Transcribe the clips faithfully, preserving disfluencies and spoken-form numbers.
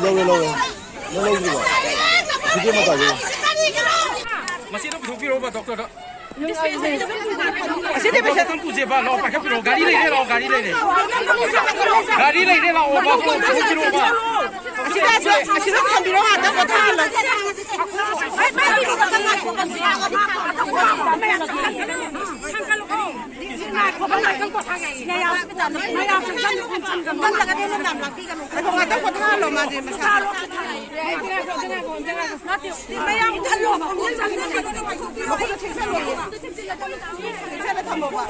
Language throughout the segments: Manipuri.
ꯂꯧꯔꯦ, ꯂꯧꯔꯦ꯫ ꯅꯪ ꯂꯧꯗ꯭ꯔꯤꯕꯣ? ꯐꯤꯖꯦ ꯃꯆꯥꯁꯦ꯫ ꯃꯁꯤꯗ ꯄꯨꯊꯣꯛꯄꯤꯔꯛꯑꯣꯕ, ꯗꯣꯛꯇꯔꯗ꯫ ꯑꯁꯤꯗꯤ ꯄꯩꯁꯥ ꯈꯤꯇꯪ ꯄꯨꯁꯦꯕ, ꯂꯥꯛꯑꯣ, ꯄꯥꯏꯈꯠꯄꯤꯔꯛꯑꯣ, ꯒꯥꯔꯤ ꯂꯩꯔꯦ, ꯂꯥꯛꯑꯣ, ꯒꯥꯔꯤ ꯂꯩꯔꯦ꯫ ꯒꯥꯔꯤ ꯂꯩꯔꯦ, ꯂꯥꯛꯑꯣꯕ, ꯑꯗꯨ ꯄꯨꯊꯣꯛꯄꯤꯔꯛꯑꯣꯕ꯫ ꯑꯁꯤꯗ, ꯑꯁꯤꯗ ꯊꯝꯕꯤꯔꯣ, ꯉꯥꯛꯇꯪ ꯄꯣꯊꯥꯍꯜꯂꯣ꯫ ꯉꯥꯏꯈꯣ, ꯉꯥꯛꯇꯪ ꯄꯣꯊꯥꯍꯜꯂꯣ, ꯃꯥꯁꯦ ꯃꯁꯥ꯫ ꯃꯌꯥꯝ ꯆꯠꯂꯣ꯫ ꯃꯈꯨꯠꯇ ꯊꯦꯡꯖꯜꯂꯣ꯫ ꯊꯦꯡꯖꯜꯂ ꯊꯝꯃꯣꯕ꯫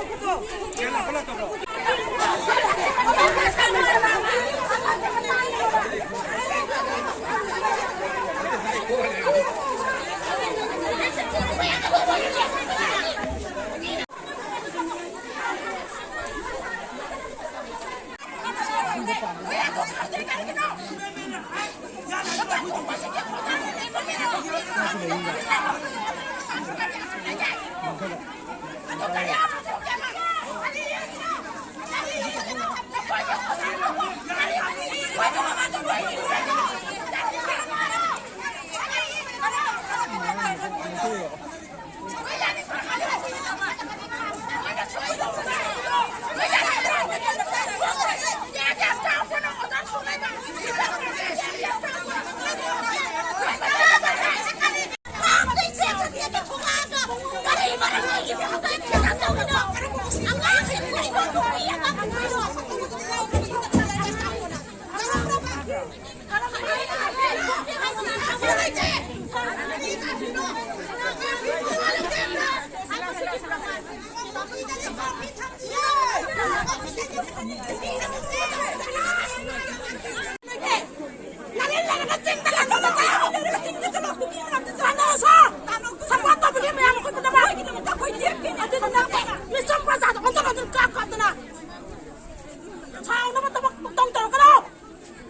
ꯁꯥꯎꯅꯕ ꯊꯕꯛ ꯇꯧ ꯇꯧꯔꯛꯀꯅꯣ꯫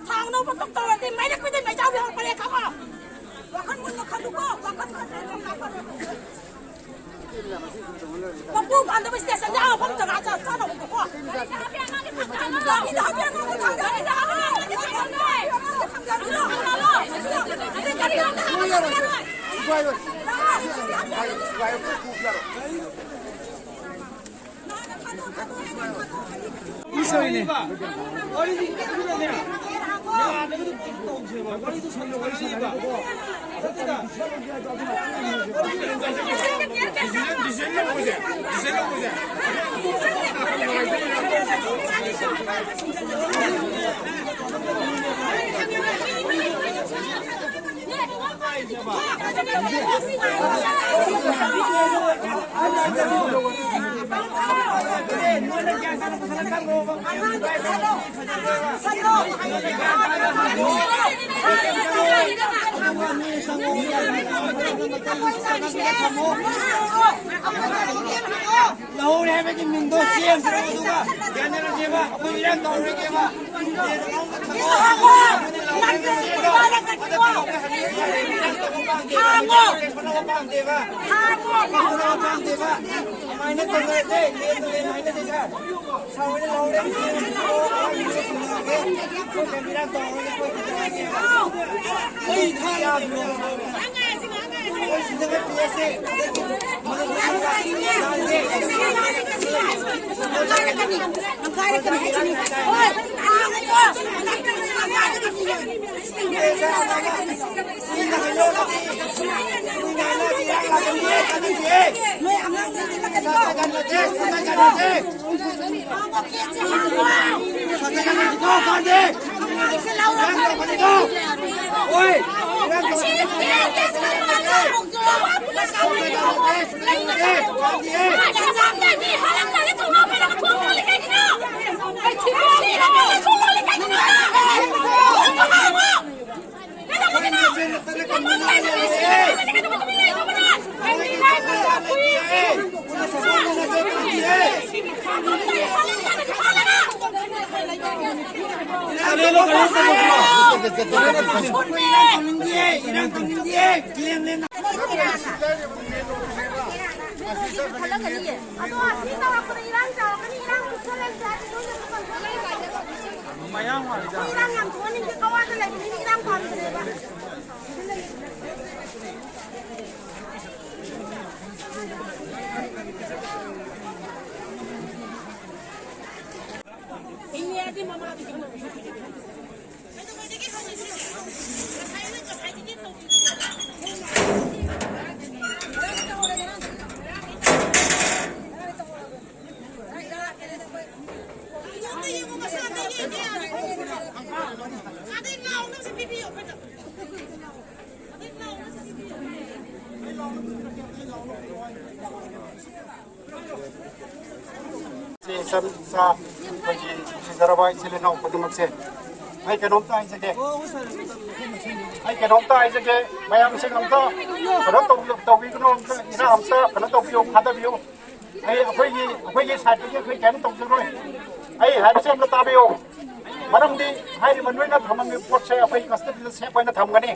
ꯁꯥꯎꯅꯕ ꯊꯕꯛ ꯇꯧꯔꯗꯤ ꯃꯩꯔꯛ ꯄꯤꯗꯩ ꯃꯩ ꯆꯥꯕ ꯌꯥꯎꯔꯛꯄꯅꯦ ꯈꯪꯉꯣ꯫ ꯋꯥꯈꯜ ꯃꯨꯟꯅ ꯈꯜꯂꯨꯀꯣ꯫ ꯋꯥꯈꯜ ꯃꯨꯟꯅ ꯈꯜꯂꯨꯀꯣ꯫ ꯃꯄꯨ ꯄꯥꯟꯗꯕ ꯁ꯭ꯇꯦꯁꯟꯗ ꯑꯐꯝ ꯖꯒꯥ ꯆꯥ-, ꯆꯥꯅꯕꯀꯣ꯫ ꯒꯥꯔꯤꯗ ꯍꯥꯞꯄꯦ, ꯑꯉꯥꯡꯒꯤ ꯊꯥꯡꯒꯠꯂꯣ꯫ ꯒꯥꯔꯤꯗ ꯍꯥꯞꯄꯦ, ꯑꯉꯥꯡꯒꯤ ꯊꯥꯡꯒꯠꯂꯣ꯫ ꯂꯧꯍꯧꯔꯦ ꯍꯥꯏꯕꯒꯤ ꯃꯤꯡꯗꯣ ꯆꯦꯟꯈ꯭ꯔꯣ, ꯑꯗꯨꯒ ꯌꯥꯅꯔꯁꯦꯕ, ꯑꯩꯈꯣꯏ ꯏꯔꯥꯡ ꯇꯧꯔꯣꯏꯒꯦꯕ꯫ ꯄꯥꯝꯗꯦꯕ, ꯄꯥꯝꯗꯦꯕ꯫ ꯑꯗꯨꯃꯥꯏꯅ ꯇꯧꯅꯔꯁꯦ, ꯂꯦꯟ ꯂꯦꯟ ꯍꯥꯏꯅꯁꯦ ꯁꯥꯔ꯫ ꯁꯥꯔ ꯍꯣꯏꯅ ꯂꯧꯍꯧꯔꯦ꯫ ꯑꯩꯈꯣꯏ ꯏꯔꯥꯡ ꯇꯧꯔꯣꯏꯒꯦ, ꯑꯩꯈꯣꯏ ꯏꯔꯥꯡ ꯇꯧꯔꯣꯏꯒꯦ꯫ ꯑꯩ ꯊꯥ ꯈꯜꯂꯝꯒꯅꯤꯌꯦ꯫ ꯑꯗꯣ ꯑꯁꯤ ꯇꯧꯔꯛꯄꯗ ꯏꯔꯥꯡ ꯆꯥꯎꯔꯛꯀꯅꯤ, ꯏꯔꯥꯡ ꯃꯨꯛꯊꯠꯂꯛꯀꯅꯤ ꯍꯥꯏꯕꯗꯤ ꯅꯣꯏꯅ ꯈꯪꯕ ꯅꯠꯇ꯭ꯔꯣ? ꯑꯩꯈꯣꯏ ꯏꯔꯥꯡ ꯌꯥꯝ ꯊꯣꯛꯍꯟꯅꯤꯡꯗꯦ, ꯀꯛꯋꯥꯗ ꯂꯩꯕ ꯃꯤꯅ ꯏꯔꯥꯡ ꯄꯥꯝꯗ꯭ꯔꯦꯕ꯫ ꯏꯆꯦ ꯏꯆꯟ ꯏꯆꯥ ꯑꯩꯈꯣꯏꯒꯤ ꯅꯨꯡꯁꯤꯖꯔꯕ ꯏꯆꯤꯜ ꯏꯅꯥꯎ ꯈꯨꯗꯤꯡꯃꯛꯁꯦ, ꯑꯩ ꯀꯩꯅꯣꯝꯇ ꯍꯥꯏꯖꯒꯦ꯫ ꯑꯩ ꯀꯩꯅꯣꯝꯇ ꯍꯥꯏꯖꯒꯦ꯫ ꯃꯌꯥꯝꯁꯤꯡ ꯑꯝꯇ ꯀꯩꯅꯣ ꯇꯧꯕꯤꯌꯨ, ꯇꯧꯕꯤꯒꯅꯨ, ꯑꯝꯇ ꯏꯔꯥ ꯑꯝꯇ ꯀꯩꯅꯣ ꯇꯧꯕꯤꯌꯨ, ꯐꯥꯗꯕꯤꯌꯨ꯫ ꯑꯩ, ꯑꯩꯈꯣꯏꯒꯤ, ꯑꯩꯈꯣꯏꯒꯤ ꯁꯥꯏꯠꯇꯒꯤ ꯑꯩꯈꯣꯏ ꯀꯩꯝ ꯇꯧꯖꯔꯣꯏ꯫ ꯑꯩ ꯍꯥꯏꯕꯁꯦ ꯑꯝꯇ ꯇꯥꯕꯤꯌꯨ꯫ ꯃꯔꯝꯗꯤ ꯍꯥꯏꯔꯤꯕ ꯅꯣꯏꯅ ꯊꯝꯃꯝꯃꯤꯕ ꯄꯣꯠꯁꯦ ꯑꯩꯈꯣꯏ ꯀꯁꯇꯗꯤꯗ ꯁꯦꯐ ꯑꯣꯏꯅ ꯊꯝꯒꯅꯤ꯫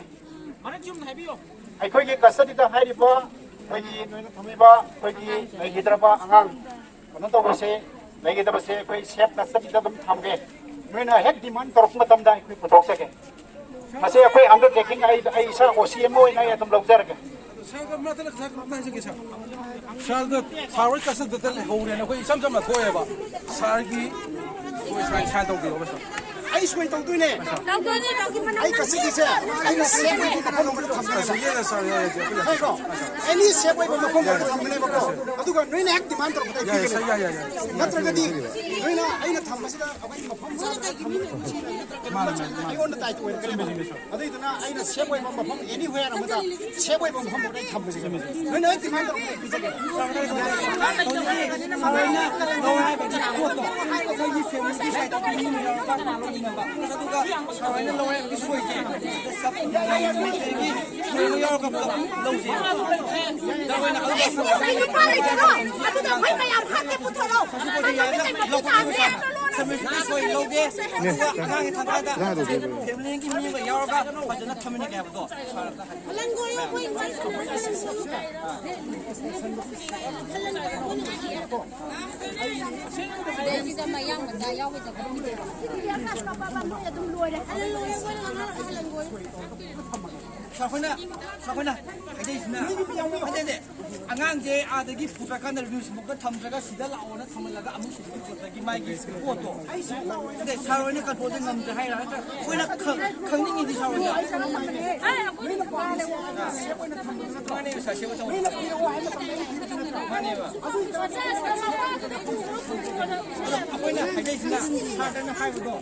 ꯃꯔꯛ ꯆꯨꯝꯅ ꯍꯥꯏꯕꯤꯌꯨ꯫ ꯑꯩꯈꯣꯏꯒꯤ ꯀꯁꯇꯗꯤꯗ ꯍꯥꯏꯔꯤꯕ ꯑꯩꯈꯣꯏꯒꯤ ꯅꯣꯏꯅ ꯊꯝꯃꯤꯕ ꯑꯩꯈꯣꯏꯒꯤ ꯂꯩꯈꯤꯗ꯭ꯔꯕ ꯑꯉꯥꯡ ꯀꯩꯅꯣ ꯇꯧꯕꯁꯦ, ꯂꯩꯒꯗꯕꯁꯦ ꯑꯩꯈꯣꯏ ꯁꯦꯐ ꯀꯁꯇꯗꯤꯗ ꯑꯗꯨꯝ ꯊꯝꯒꯦ꯫ ꯅꯣꯏꯅ ꯍꯦꯛ ꯗꯤꯃꯥꯟ ꯇꯧꯔꯛꯄ ꯃꯇꯝꯗ ꯑꯩꯈꯣꯏ ꯄꯨꯊꯣꯛꯆꯒꯦ꯫ ꯃꯁꯤ ꯑꯩꯈꯣꯏ ꯑꯟꯗꯔꯇꯦꯀꯤꯡ, ꯑꯩ, ꯑꯩ ꯏꯁꯥ ꯑꯣ ꯁꯤ ꯑꯦꯝ ꯑꯣ ꯑꯣꯏꯅ ꯑꯩ ꯑꯗꯨꯝ ꯂꯧꯖꯔꯒꯦ꯫ ꯁꯥꯔ, ꯃꯔꯛꯇ ꯁꯥꯔ ꯀꯩꯅꯣꯝꯇ ꯍꯥꯏꯖꯒꯦ, ꯁꯥꯔ꯫ ꯁꯥꯔꯗ, ꯁꯥꯔ ꯍꯣꯏ ꯀꯁꯇꯗꯤꯗ ꯂꯩꯍꯧꯔꯦꯅ ꯑꯩꯈꯣꯏ ꯏꯆꯝ ꯆꯝꯅ ꯊꯣꯛꯑꯦꯕ꯫ ꯁꯥꯔꯒꯤ ꯁꯣꯏ ꯁꯥꯏꯟ, ꯁꯥꯏꯟ ꯇꯧꯕꯤꯔꯣꯕ, ꯁꯥꯔ꯫ ꯑꯩ ꯁꯣꯏ ꯇꯧꯗꯣꯏꯅꯦ꯫ ꯇꯧꯗꯣꯏꯅꯦ, ꯇꯧꯗꯣꯏꯅꯦ꯫ ꯑꯩ ꯀꯁꯇꯗꯤꯁꯦ ꯑꯩꯅ ꯁꯦꯐ ꯑꯣꯏꯕ ꯃꯐꯝ ꯑꯃꯗ ꯊꯝꯒꯅꯦꯕ꯫ ꯁꯥꯔ, ꯌꯥꯏ, ꯌꯥꯏ, ꯌꯥꯏ, ꯌꯥꯏ꯫ ꯍꯥꯏꯀꯣ? ꯑꯦꯅꯤ ꯁꯦꯐ ꯑꯣꯏꯕ ꯃꯐꯝ ꯑꯃꯗ ꯊꯝꯒꯅꯦꯕꯀꯣ꯫ ꯑꯗꯨꯒ ꯅꯣꯏꯅ ꯍꯦꯛ ꯗꯤꯃꯥꯟ ꯇꯧꯔꯛꯄꯗ ꯑꯩ ꯌꯥꯏ, ꯄꯤꯒꯅꯤ꯫ ꯁꯥꯔ, ꯌꯥꯏ, ꯌꯥꯏ, ꯌꯥꯏ꯫ ꯅꯠꯇ꯭ꯔꯒꯗꯤ ꯅꯣꯏꯅ ꯑꯩꯅ ꯊꯝꯕꯁꯤꯗ ꯑꯩꯈꯣꯏꯒꯤ ꯃꯐꯝ ꯆꯥꯗꯅ ꯊꯝꯕ ꯃꯥꯅꯦ, ꯃꯥꯅꯦ, ꯃꯥꯅꯦ꯫ ꯑꯩꯉꯣꯟꯗ ꯇꯥꯏꯠ ꯑꯣꯏꯔꯛꯀꯅꯦꯕ꯫ ꯑꯗꯨꯏꯗꯨꯅ ꯑꯩꯅ ꯁꯦꯐ ꯑꯣꯏꯕ ꯃꯐꯝ ꯑꯦꯅꯤꯋꯦꯌꯔ ꯑꯃꯗ ꯁꯦꯐ ꯑꯣꯏꯕ ꯃꯐꯝ ꯑꯃꯗ ꯑꯩ ꯊꯝꯕꯁꯦ꯫ ꯅꯣꯏꯅ ꯍꯦꯛ ꯗꯤꯃꯥꯟ ꯇꯧꯔꯛꯄꯗ ꯑꯩ ꯄꯤꯖꯒꯦ꯫ ꯁꯥꯔ ꯍꯣꯏꯅ ꯂꯧꯔꯦ ꯍꯥꯏꯕꯒꯤ ꯄꯣꯠꯇꯣ ꯑꯩꯈꯣꯏꯒꯤ ꯐꯦꯃꯤꯂꯤꯒꯤ ꯁꯥꯏꯠꯇꯒꯤ ꯃꯤ ꯑꯃ ꯌꯥꯎꯔꯒ ꯂꯧꯃꯤꯟꯅꯕ꯫ ꯑꯗꯨꯒ ꯁꯥꯔ ꯍꯣꯏꯅ ꯂꯧꯔꯦ ꯍꯥꯏꯕꯒꯤ ꯁꯣꯏꯁꯦ ꯁꯥꯔ ꯍꯣꯏꯅ ꯌꯥꯎꯔꯒ ꯄꯨꯂꯞ ꯂꯧꯁꯦ꯫ ꯁꯥꯔ ꯍꯣꯏꯅ ꯑꯗꯨꯝ ꯂꯧꯁꯦ꯫ ꯑꯗꯨꯗ ꯑꯩꯈꯣꯏ ꯃꯌꯥꯝ ꯍꯥꯠꯀꯦ ꯄꯨꯊꯣꯔꯛꯑꯣ꯫ ꯁꯥꯔ ꯍꯣꯏꯅ ꯂꯧꯊꯣꯛꯄꯤꯔꯣ ꯁꯥꯔ꯫ ꯁꯥꯔ ꯍꯣꯏꯅ ꯁꯣꯏ ꯂꯧꯒꯦ꯫ ꯑꯗꯨꯒ ꯑꯉꯥꯡꯒꯤ ꯊꯝꯕꯗ ꯐꯦꯃꯤꯂꯤꯒꯤ ꯃꯤ ꯑꯃ ꯌꯥꯎꯔꯒ ꯐꯖꯅ ꯊꯝꯃꯤꯟꯅꯒꯦ ꯍꯥꯏꯕꯗꯣ ꯁꯥꯔ ꯑꯝꯇ ꯍꯥꯏꯕꯤꯌꯨ꯫ ꯁꯤꯗ ꯃꯌꯥꯡ ꯃꯆꯥ ꯌꯥꯎꯕꯩ ꯇꯧꯕ꯫ ꯑꯗꯨꯝ ꯂꯣꯏꯔꯦ꯫ ꯁꯥꯔ ꯈꯣꯏꯅ, ꯁꯥꯔ ꯈꯣꯏꯅ ꯍꯥꯏꯖꯩꯁꯤꯅ, ꯅꯠꯇꯦ, ꯅꯠꯇꯦ, ꯑꯉꯥꯡꯁꯦ ꯑꯥꯗꯒꯤ ꯄꯨꯔꯛꯀꯥꯟꯗ ꯔꯤꯝꯁꯃꯨꯛꯇ ꯊꯝꯗ꯭ꯔꯒ ꯁꯤꯗ ꯂꯥꯛꯑꯣꯅ ꯊꯝꯍꯜꯂꯒ ꯑꯃꯨꯛ ꯁꯤꯗꯒꯤ ꯄꯨꯔꯛꯄꯒꯤ ꯃꯥꯒꯤ ꯄꯣꯠꯇꯣ, ꯑꯗꯩ ꯁꯥꯔ ꯍꯣꯏꯅ ꯀꯟꯇ꯭ꯔꯣꯜꯁꯦ ꯉꯝꯗ꯭ꯔꯦ ꯍꯥꯏꯔ ꯅꯠꯇ꯭ꯔ ꯑꯩꯈꯣꯏꯅ ꯈꯪ-, ꯈꯪꯅꯤꯡꯉꯤꯗꯤ ꯁꯥꯔ ꯍꯣꯏꯗ꯫ ꯃꯥꯅꯦ, ꯁꯥꯔ, ꯁꯦꯝꯕ ꯇꯧ-, ꯃꯥꯅꯦꯕ꯫ ꯑꯗꯣ ꯑꯩꯈꯣꯏꯅ ꯍꯥꯏꯖꯩꯁꯤꯅ ꯁꯥꯔꯗꯅ ꯍꯥꯏꯕꯗꯣ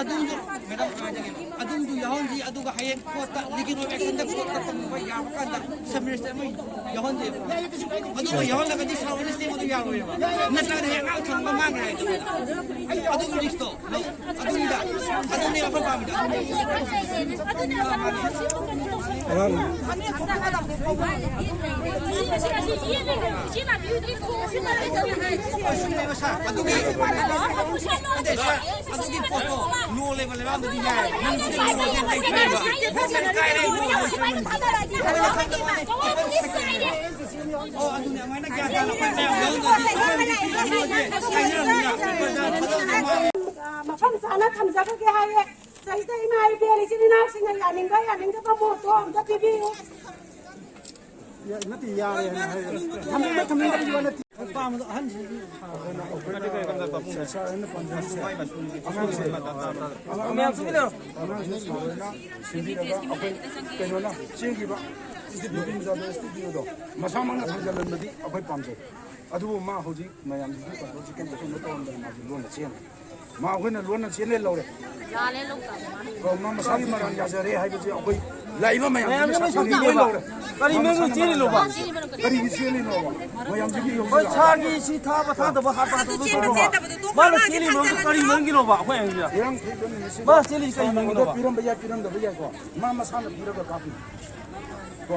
ꯑꯗꯨꯝꯗꯣ, ꯃꯦꯗꯥꯝ, ꯀꯃꯥꯏꯅ ꯇꯧꯒꯦ? ꯑꯗꯨꯝꯗꯨ ꯌꯥꯎꯍꯟꯁꯤ, ꯑꯗꯨꯒ ꯍꯌꯦꯡ ꯀꯣꯔꯠꯇ, ꯂꯤꯒꯦꯜ ꯑꯣꯐ ꯑꯦꯛꯁꯟꯗ ꯀꯣꯔꯠꯇ ꯇꯧꯅꯕ ꯌꯥꯕ ꯀꯥꯟꯗ ꯁꯕ ꯔꯦꯖꯤꯁꯇꯔ ꯑꯃ ꯌꯥꯎꯍꯟꯁꯦꯕ꯫ ꯑꯗꯨꯒ ꯌꯥꯎꯍꯜꯂꯒꯗꯤ ꯁꯥꯔ ꯍꯣꯏꯅ ꯁꯦꯝꯕꯗꯣ ꯌꯥꯔꯣꯏꯕ꯫ ꯅꯠꯇ꯭ꯔꯒꯗꯤ ꯍꯌꯦꯡ ꯑꯉꯥꯡ ꯊꯝꯃꯒ ꯃꯥꯡꯈ꯭ꯔꯦ ꯍꯥꯏꯗꯅ꯫ ꯑꯗꯨꯒꯤ ꯔꯤꯛꯁꯇꯣ ꯂꯧ-, ꯑꯗꯨꯅꯤꯗ, ꯑꯗꯨꯅꯦ ꯑꯩꯈꯣꯏ ꯄꯥꯝꯃꯤꯗꯣ꯫ ꯑꯗꯨꯅꯦ꯫ ꯑꯥ, ꯃꯥꯅꯦ꯫ ꯑꯉꯥꯡ ꯑꯗꯨꯒꯤ ꯄꯣꯠꯇꯣ ꯂꯣ ꯂꯩꯕ ꯂꯩꯕꯥꯛꯇꯗꯤ ꯌꯥꯏ꯫ ꯅꯪꯒꯤꯗꯤ ꯂꯣꯗꯤ ꯂꯩꯇ꯭ꯔꯦꯕ꯫ ꯀꯥꯏꯔꯦ, ꯂꯣ ꯂꯩꯇ꯭ꯔꯦ꯫ ꯑꯣ, ꯑꯗꯨꯅꯦ, ꯑꯗꯨꯃꯥꯏꯅ ꯒ꯭ꯌꯥꯟ ꯇꯥꯅ ꯑꯩꯈꯣꯏ ꯃꯌꯥꯝ ꯌꯥꯎꯍꯟꯗ꯭ꯔꯗꯤ ꯑꯩꯈꯣꯏ ꯍꯧꯖꯤꯛꯇꯤ ꯂꯣꯁꯦ ꯀꯥꯏꯅꯔꯕꯅꯤꯅ ꯄ꯭ꯔꯖꯥ ꯊꯥꯖꯕꯗꯣ ꯃꯥꯡꯉꯦ꯫ ꯃꯐꯝ ꯆꯥꯅ ꯊꯝꯖꯔꯒꯦ ꯍꯥꯏꯌꯦ꯫ ꯁꯤꯗꯩꯁꯤꯗ ꯏꯃꯥ ꯏꯕꯦꯜ ꯏꯆꯤꯟ ꯏꯅꯥꯎꯁꯤꯡꯅ ꯌꯥꯅꯤꯡꯕ ꯌꯥꯅꯤꯡꯗꯕ ꯃꯣꯠꯇꯣ ꯑꯝꯇ ꯄꯤꯕꯤꯌꯨ꯫ ꯌꯥ-, ꯅꯠꯇꯦ, ꯌꯥꯔꯦ ꯍꯥꯏꯅ ꯍꯥꯏꯔꯦ꯫ ꯊꯝꯅꯤꯡꯕ ꯊꯝꯅꯤꯡꯗꯕꯒꯤ ꯋꯥ ꯅꯠꯇꯦ꯫ ꯑꯄꯥꯝꯕꯗꯣ ꯑꯍꯟꯁꯤꯡꯒꯤ ꯑꯉꯥꯡꯁꯦ, ꯑꯉꯥꯡꯁꯦ, ꯑꯉꯥꯡꯁꯦ ꯁꯥꯔ ꯍꯣꯏꯅ ꯁꯤꯟꯕꯤꯔꯒ ꯑꯩꯈꯣꯏ ꯀꯩꯅꯣꯅ ꯆꯦꯟꯈꯤꯕ ꯅꯨꯄꯤ ꯃꯆꯥꯗꯣ ꯁ꯭ꯇꯨꯗꯤꯑꯣꯗꯣ ꯃꯁꯥꯃꯛꯅ ꯊꯝꯖꯤꯜꯂꯝꯕꯗꯤ ꯑꯩꯈꯣꯏ ꯄꯥꯝꯖꯩ꯫ ꯑꯗꯨꯕꯨ ꯃꯥ ꯍꯧꯖꯤꯛ ꯃꯌꯥꯝꯁꯤꯒꯤ ꯀꯟꯇ꯭ꯔꯣꯜꯁꯤ ꯀꯩꯝꯇ ꯀꯩꯅꯣ ꯇꯧꯔꯝꯗꯅ ꯃꯥꯁꯦ ꯂꯣꯟꯅ ꯆꯦꯟꯈ꯭ꯔꯦ꯫ ꯃꯥ ꯑꯩꯈꯣꯏꯅ ꯂꯣꯟꯅ ꯆꯦꯜꯂꯦ ꯂꯧꯔꯦ꯫ ꯌꯥꯔꯦ, ꯂꯧ ꯇꯥꯕ ꯃꯥ꯫ ꯑꯣ, ꯃꯥ ꯃꯁꯥꯒꯤ ꯃꯔꯥꯜ ꯌꯥꯖꯔꯦ ꯍꯥꯏꯕꯁꯦ ꯑꯩꯈꯣꯏ ꯂꯥꯛꯏꯕ ꯃꯌꯥꯝꯁꯤꯅ ꯃꯌꯥꯝꯁꯤꯅ ꯁꯥꯐꯨ ꯂꯣꯏ ꯁꯥꯎꯅꯤꯡꯉꯦꯕ꯫ ꯂꯧꯔꯦ꯫ ꯀꯔꯤ ꯃꯔꯝꯒꯤ ꯃꯥ ꯃꯁꯥꯅ ꯆꯦꯜꯂꯤꯅꯣꯕ? ꯃꯔꯥꯜ ꯌꯥꯖꯔꯦ꯫ ꯀꯔꯤꯒꯤ ꯆꯦꯜꯂꯤꯅꯣꯕ? ꯃꯌꯥꯝꯁꯤꯒꯤ ꯍꯣꯏ, ꯌꯧꯁꯤꯜꯂꯛꯑꯒ ꯁꯥꯔꯒꯤ ꯁꯤ ꯊꯥꯕ ꯊꯥꯗꯕ ꯍꯥꯠꯄ ꯍꯥꯠꯇꯕꯗꯨ ꯆꯦꯟꯕ ꯇꯧꯕ꯫ ꯆꯦꯟꯗꯕꯗꯨ ꯇꯣꯛꯈ꯭ꯔꯣ꯫ ꯃꯥꯅ ꯃꯥꯒꯤ ꯆꯦꯜꯂꯤ ꯃꯔꯝꯗꯨ ꯊꯝꯖꯤꯜꯂꯒ ꯀꯔꯤ ꯃꯔꯝꯒꯤꯅꯣꯕ ꯑꯩꯈꯣꯏ ꯍꯥꯏꯁꯦ? ꯏꯔꯥꯡ ꯊꯣꯛꯏꯕ ꯅꯨꯃꯤꯠꯁꯤꯗ ꯃꯥꯅ ꯆꯦꯜꯂꯤ ꯀꯔꯤ ꯁꯥꯔꯗ ꯃꯔꯝꯒꯤꯅꯣꯕ? ꯄꯤꯔꯝꯕ ꯌꯥꯏ, ꯄꯤꯔꯝꯗꯕ ꯌꯥꯏꯀꯣ꯫ ꯃꯥ ꯃꯁꯥꯅ ꯄꯤꯔꯒ ꯀꯥꯞꯄꯤ꯫ ꯀꯣ?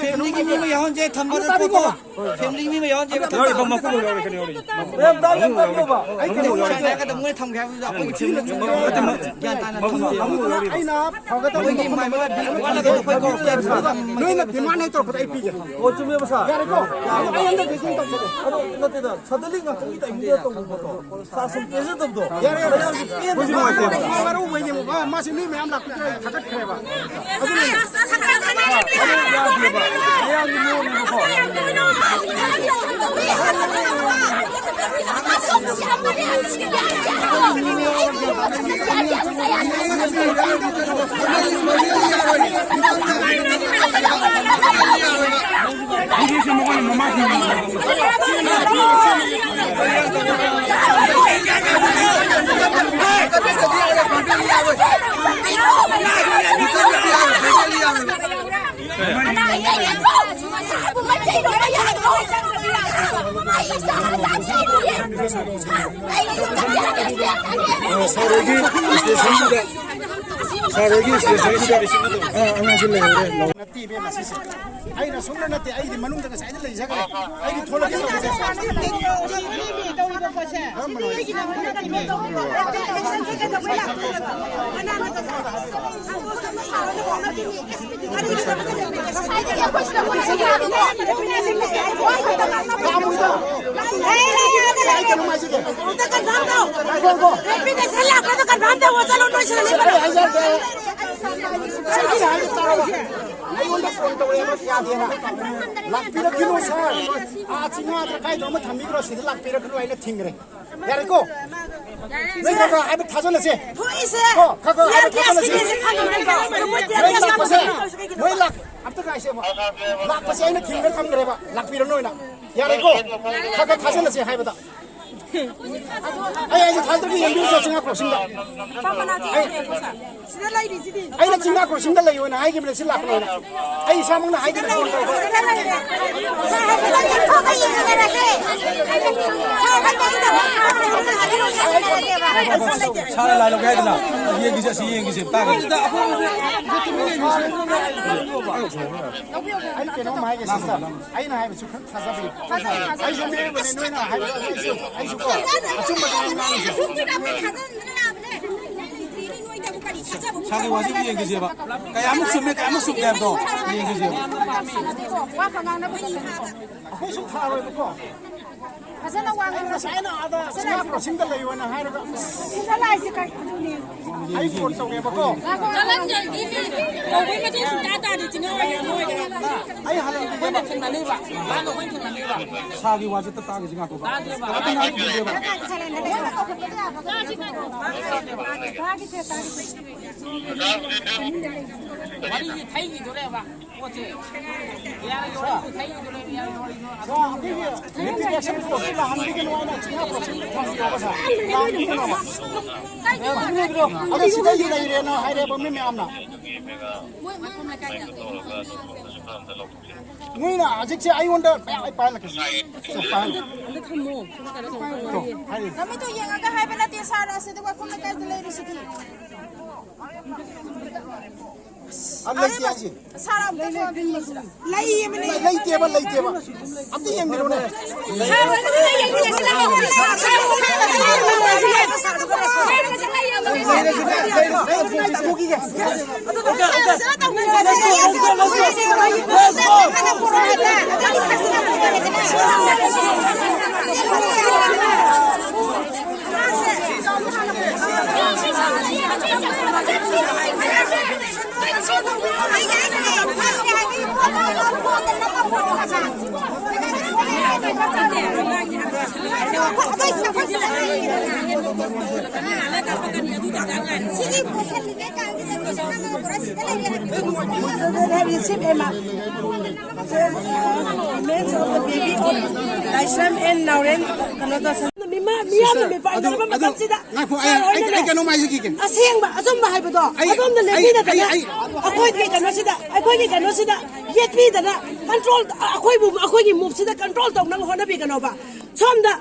ꯐꯦꯃꯤꯂꯤꯒꯤ ꯃꯤ ꯑꯃ ꯌꯥꯎꯍꯟꯁꯦ, ꯊꯝꯕꯗ ꯄꯣꯠꯇꯣ꯫ ꯐꯦꯃꯤꯂꯤꯒꯤ ꯃꯤ ꯑꯃ ꯌꯥꯎꯍꯟꯁꯦ꯫ ꯌꯥꯎꯔꯤ, ꯃꯀꯨ ꯌꯥꯎꯔꯤ, ꯀꯩꯅꯣ ꯌꯥꯎꯔꯤ꯫ ꯃꯦꯝ, ꯇꯥꯕꯤꯌꯨ, ꯇꯥꯕꯤꯌꯣꯕ꯫ ꯑꯩ ꯀꯩꯅꯣ ꯍꯥꯏꯒꯦ꯫ ꯃꯣꯏ ꯊꯝꯒꯦ ꯍꯥꯏꯕꯗꯨꯗ ꯑꯩꯈꯣꯏꯒꯤ ꯐꯦꯃꯤꯂꯤ ꯃꯦꯝꯕꯔ ꯒ꯭ꯌꯥꯟ ꯇꯥꯅ ꯊꯝꯕꯤꯌꯨ꯫ ꯑꯩꯅ ꯐꯒꯗꯕ ꯃꯣꯏꯒꯤ ꯃꯥꯏ ꯃꯥꯏ ꯋꯥꯠꯂꯒꯁꯨ ꯑꯩꯈꯣꯏ ꯀꯣꯛ ꯅꯣꯏꯅ ꯗꯤꯃꯥꯟ ꯍꯦꯛ ꯇꯧꯔꯛꯄꯗ ꯑꯩ ꯄꯤꯒꯦ꯫ ꯑꯣ, ꯆꯨꯝꯃꯦꯕ, ꯁꯥꯔ꯫ ꯌꯥꯔꯦꯀꯣ? ꯑꯩ ꯍꯟꯗꯛ ꯃꯤꯇꯤꯡ ꯇꯧꯖꯒꯦ꯫ ꯑꯗꯣ ꯅꯠꯇꯦꯗ, ꯁꯗꯟꯂꯤ ꯉꯥꯛꯇꯪꯒꯤ ꯇꯥꯏꯃꯤꯡꯗꯨꯗ ꯇꯧꯕ ꯄꯣꯠꯇꯣ꯫ ꯁꯥꯔ, ꯁꯨꯝ ꯄꯦꯟꯖꯗꯕꯗꯣ꯫ ꯌꯥꯔꯦ, ꯌꯥꯔꯦ, ꯌꯥꯔꯦ꯫ ꯍꯧꯖꯤꯛ ꯄꯦꯟꯗ꯭ꯔꯦ꯫ ꯍꯧꯖꯤꯛ ꯅꯨꯡꯉꯥꯏꯇꯦ꯫ ꯃꯔꯨ ꯑꯣꯏꯅꯦꯕ, ꯃꯥ-, ꯃꯥꯁꯦ ꯃꯤ ꯃꯌꯥꯝ ꯂꯥꯛꯄꯤꯗ꯭ꯔꯦ, ꯊꯥꯒꯠꯈ꯭ꯔꯦꯕ꯫ ꯑꯗꯨꯅꯅꯦ꯫ ꯑꯗꯨ ꯌꯥꯗꯦꯕ꯫ ꯃꯌꯥꯝꯒꯤ ꯃꯤꯑꯣꯏꯅꯦꯕꯀꯣ꯫ ꯁꯥꯔ ꯍꯣꯏꯒꯤ ꯁ꯭ꯇꯦꯁꯟꯁꯤꯗ, ꯁꯥꯔ ꯍꯣꯏꯒꯤ ꯁ꯭ꯇꯦꯁꯟꯁꯤꯗ, ꯑꯥ, ꯑꯉꯥꯡꯁꯤ ꯂꯩꯍꯧꯔꯦ꯫ ꯅꯠꯇꯦ ꯏꯕꯦꯝꯃ, ꯁꯤꯁꯦ ꯑꯩꯅ ꯁꯨꯡꯅ ꯅꯠꯇꯦ, ꯑꯩꯗꯤ ꯃꯅꯨꯡꯗ ꯉꯁꯥꯏꯅ ꯂꯩꯖꯈ꯭ꯔꯦ꯫ ꯑꯩꯗꯤ ꯊꯣꯛꯂꯛꯀꯦ ꯇꯧꯕꯁꯦ꯫ ꯑꯩꯉꯣꯟꯗ ꯐꯣꯟ ꯇꯧꯔꯛꯑꯦꯕ, ꯌꯥꯗꯦꯅ꯫ ꯂꯥꯛꯄꯤꯔꯛꯈꯤꯅꯨ ꯁꯥꯔ, ꯑꯥ ꯆꯤꯡꯉꯥꯗ ꯀꯥꯏꯗꯅꯣ ꯑꯃ ꯊꯝꯕꯤꯈ꯭ꯔꯣ, ꯁꯤꯗ ꯂꯥꯛꯄꯤꯔꯛꯈꯤꯅꯨ, ꯑꯩꯅ ꯊꯤꯡꯈ꯭ꯔꯦ꯫ ꯌꯥꯔꯦꯀꯣ? ꯅꯣꯏ ꯈꯔ ꯈꯔ ꯍꯥꯏꯕ ꯊꯥꯖꯜꯂꯁꯦ꯫ ꯊꯣꯛꯏꯁꯦ꯫ ꯀꯣ, ꯈꯔ ꯈꯔ ꯍꯥꯏꯕ ꯊꯥꯖꯜꯂꯁꯦ꯫ ꯃꯣꯏ ꯂꯥꯛꯄꯁꯦ, ꯃꯣꯏ ꯂꯥꯛ-, ꯑꯝꯇ ꯉꯥꯏꯁꯦꯕ꯫ ꯂꯥꯛꯄꯁꯦ ꯑꯩꯅ ꯊꯤꯡꯉ ꯊꯝꯈ꯭ꯔꯦꯕ, ꯂꯥꯛꯄꯤꯔꯅꯣꯅ꯫ ꯌꯥꯔꯦꯀꯣ? ꯈꯔ ꯈꯔ ꯊꯥꯖꯜꯂꯁꯦ ꯍꯥꯏꯕꯗ꯫ ꯑꯩ ꯑꯩꯁꯦ ꯊꯥꯖꯗ꯭ꯔꯗꯤ ꯌꯦꯡꯕꯤꯔꯨꯆꯣ ꯆꯤꯡꯉꯥ ꯀ꯭ꯔꯣꯁꯤꯡꯗ꯫ ꯁꯤꯗ ꯂꯩꯔꯤꯁꯤꯗꯤ꯫ ꯑꯩꯅ ꯆꯤꯡꯉꯥ ꯀ꯭ꯔꯣꯁꯤꯡꯗ ꯂꯩꯌꯣꯅ ꯍꯥꯏꯈꯤꯕꯅꯦ, ꯁꯤ ꯂꯥꯛꯄꯅꯦꯅ꯫ ꯑꯩ ꯏꯁꯥꯃꯛꯅ ꯍꯥꯏꯗꯅ ꯐꯣꯟ ꯇꯧꯕ꯫ ꯁꯥꯔ ꯂꯥꯏ ꯂꯧꯒꯦ ꯍꯥꯏꯗꯅ꯫ ꯌꯦꯡꯈꯤꯁꯦ, ꯑꯁꯤ ꯌꯦꯡꯈꯤꯁꯦ, ꯇꯥꯒꯦ꯫ ꯑꯩ ꯀꯩꯅꯣꯝ ꯍꯥꯏꯒꯦ, ꯁꯤꯁꯇꯔ꯫ ꯑꯩꯅ ꯍꯥꯏꯕꯁꯨ ꯈꯔ ꯊꯥꯖꯕꯤꯌꯨ꯫ ꯑꯩꯁꯨ ꯃꯤꯑꯣꯏꯕꯅꯤ, ꯅꯣꯏꯅ ꯍꯥꯏꯕꯗꯣ ꯑꯩꯁꯨ, ꯑꯩꯁꯨ ꯀꯣ, ꯑꯆꯨꯝꯕꯗ ꯉꯥꯡꯉꯤꯁꯦ꯫ ꯁꯥꯒꯤ ꯋꯥꯁꯤꯕꯨ ꯌꯦꯡꯈꯤꯁꯦꯕ꯫ ꯀꯌꯥꯃꯨꯛ ꯆꯨꯝꯃꯦ, ꯀꯌꯥꯃꯨꯛ ꯆꯨꯝꯗꯦ ꯍꯥꯏꯕꯗꯣ ꯌꯦꯡꯈꯤꯁꯦꯕ꯫ ꯑꯩꯈꯣꯏ ꯁꯨꯝ ꯊꯥꯔꯣꯏꯕꯀꯣ꯫ ꯐꯖꯅ ꯋꯥ ꯉꯥꯡꯅꯁꯦ꯫ ꯉꯁꯥꯏꯅ ꯑꯥꯗ ꯁꯤꯡꯍꯥ ꯀ꯭ꯔꯣꯁꯤꯡꯗ ꯂꯩꯌꯣꯅ ꯍꯥꯏꯔꯒ, ꯁꯤꯗ ꯂꯥꯛꯏꯁꯦ ꯀꯩ ꯑꯗꯨꯅꯦ꯫ ꯑꯩ ꯐꯣꯟ ꯇꯧꯒꯦꯕꯀꯣ꯫ ꯀꯂꯟꯗꯔꯒꯤ ꯀꯧꯕꯩ ꯃꯊꯧ ꯁꯨꯡꯇꯥ ꯇꯥꯗꯦ, ꯆꯤꯡꯍꯥ ꯍꯣꯏ ꯀꯧꯕ꯫ ꯑꯩ ꯍꯜꯂꯝꯈꯤꯒꯦꯕ꯫ ꯊꯦꯡꯅꯅꯤꯕ, ꯃꯥꯅ ꯑꯩꯈꯣꯏ ꯊꯦꯡꯅꯅꯤꯕ꯫ ꯁꯥꯒꯤ ꯋꯥꯁꯦ ꯇꯥꯒꯤꯁꯤ ꯉꯥꯏꯈꯣꯕ꯫ ꯇꯥꯗꯦꯕ꯫ ꯑꯗꯨ ꯉꯥꯏꯈꯣꯕ꯫ ꯋꯥꯔꯤꯁꯦ ꯊꯩꯈꯤꯗꯣꯔꯦꯕ꯫ ꯄꯣꯠꯁꯦ꯫ ꯌꯥꯔꯒꯦ, ꯋꯥꯔꯤꯁꯦ ꯊꯩꯈꯤꯗꯣꯔꯦꯕ, ꯌꯥꯔꯒꯦ, ꯋꯥꯔꯤꯁꯦ꯫ ꯁꯥꯔ, ꯑꯩꯈꯣꯏꯒꯤ ꯔꯤꯄꯤꯠ ꯑꯦꯛꯁꯟ ꯐꯣꯔꯁꯁꯤ ꯂꯥꯛꯍꯟꯕꯤꯒꯅꯨ ꯍꯥꯏꯅ ꯆꯤꯡꯍꯥ ꯄ꯭ꯔꯣꯁꯦꯁ ꯊꯝꯕꯤꯌꯣꯕ, ꯁꯥꯔ꯫ ꯂꯥꯛꯍꯟꯕꯤꯒꯅꯣꯕ꯫ ꯑꯗꯣ ꯁꯤꯗ ꯑꯩ ꯂꯩꯔꯦꯅ ꯍꯥꯏꯔꯦꯕ ꯃꯤ ꯃꯌꯥꯝꯅ꯫ ꯃꯣꯏꯅ ꯍꯧꯖꯤꯛꯁꯦ ꯑꯩꯉꯣꯟꯗ ꯃꯌꯥꯝ ꯑꯩ ꯄꯥꯏꯍꯜꯂꯛꯀꯦ, ꯁꯥꯔ꯫ ꯁꯤ ꯄꯥꯏꯍꯜꯂꯣ꯫ ꯑꯝꯇ ꯊꯝꯃꯣ꯫ ꯇꯣ, ꯍꯥꯏꯔꯤ꯫ ꯅꯃꯤꯠꯇꯣ ꯌꯦꯡꯉꯒ ꯍꯥꯏꯕ ꯅꯠꯇꯦ, ꯁꯥꯔ, ꯑꯁꯤꯗ ꯋꯥꯏꯈꯣꯝ ꯂꯩꯀꯥꯏꯗ ꯂꯩꯔꯤꯁꯤꯗꯤ꯫ ꯑ, ꯂꯩꯇꯦ ꯍꯥꯏꯁꯦ꯫ ꯁꯥꯔ, ꯑꯝꯇ ꯌꯦꯡꯕꯤꯌꯨ꯫ ꯂꯩꯌꯦꯕꯅꯦ꯫ ꯂꯩꯇꯦꯕ, ꯂꯩꯇꯦꯕ꯫ ꯑꯝꯇ ꯌꯦꯡꯕꯤꯔꯣꯅꯦ꯫ Remains of the baby on Laisram and Naoren, ꯀꯩꯅꯣ ꯇꯧꯁꯟ-, ꯃꯤꯌꯥꯝꯅ ꯃꯤꯄꯥꯏꯅꯔꯕ ꯃꯇꯝꯁꯤꯗ ꯉꯥꯏꯈꯣ, ꯑꯩ, ꯑꯩ, ꯑꯩ ꯀꯩꯅꯣꯝ ꯍꯥꯏꯖꯈꯤꯒꯦ꯫ ꯑꯁꯦꯡꯕ ꯑꯆꯨꯝꯕ ꯍꯥꯏꯕꯗꯣ ꯑꯩ, ꯑꯗꯣꯝꯅ ꯑꯩ, ꯂꯦꯞꯄꯤꯗꯅ ꯑꯩ, ꯑꯩ, ꯑꯩꯈꯣꯏꯒꯤ ꯀꯩꯅꯣꯁꯤꯗ, ꯑꯩꯈꯣꯏꯒꯤ ꯀꯩꯅꯣꯁꯤꯗ ꯌꯦꯠꯄꯤꯗꯅ, ꯀꯟꯇ꯭ꯔꯣꯜ, ꯑꯩꯈꯣꯏꯕꯨ, ꯑꯩꯈꯣꯏꯒꯤ ꯃꯨꯚꯁꯤꯗ ꯀꯟꯇ꯭ꯔꯣꯜ ꯇꯧꯅꯕ ꯍꯣꯠꯅꯕꯤꯒꯅꯣꯕ꯫ ꯁꯣꯝꯗ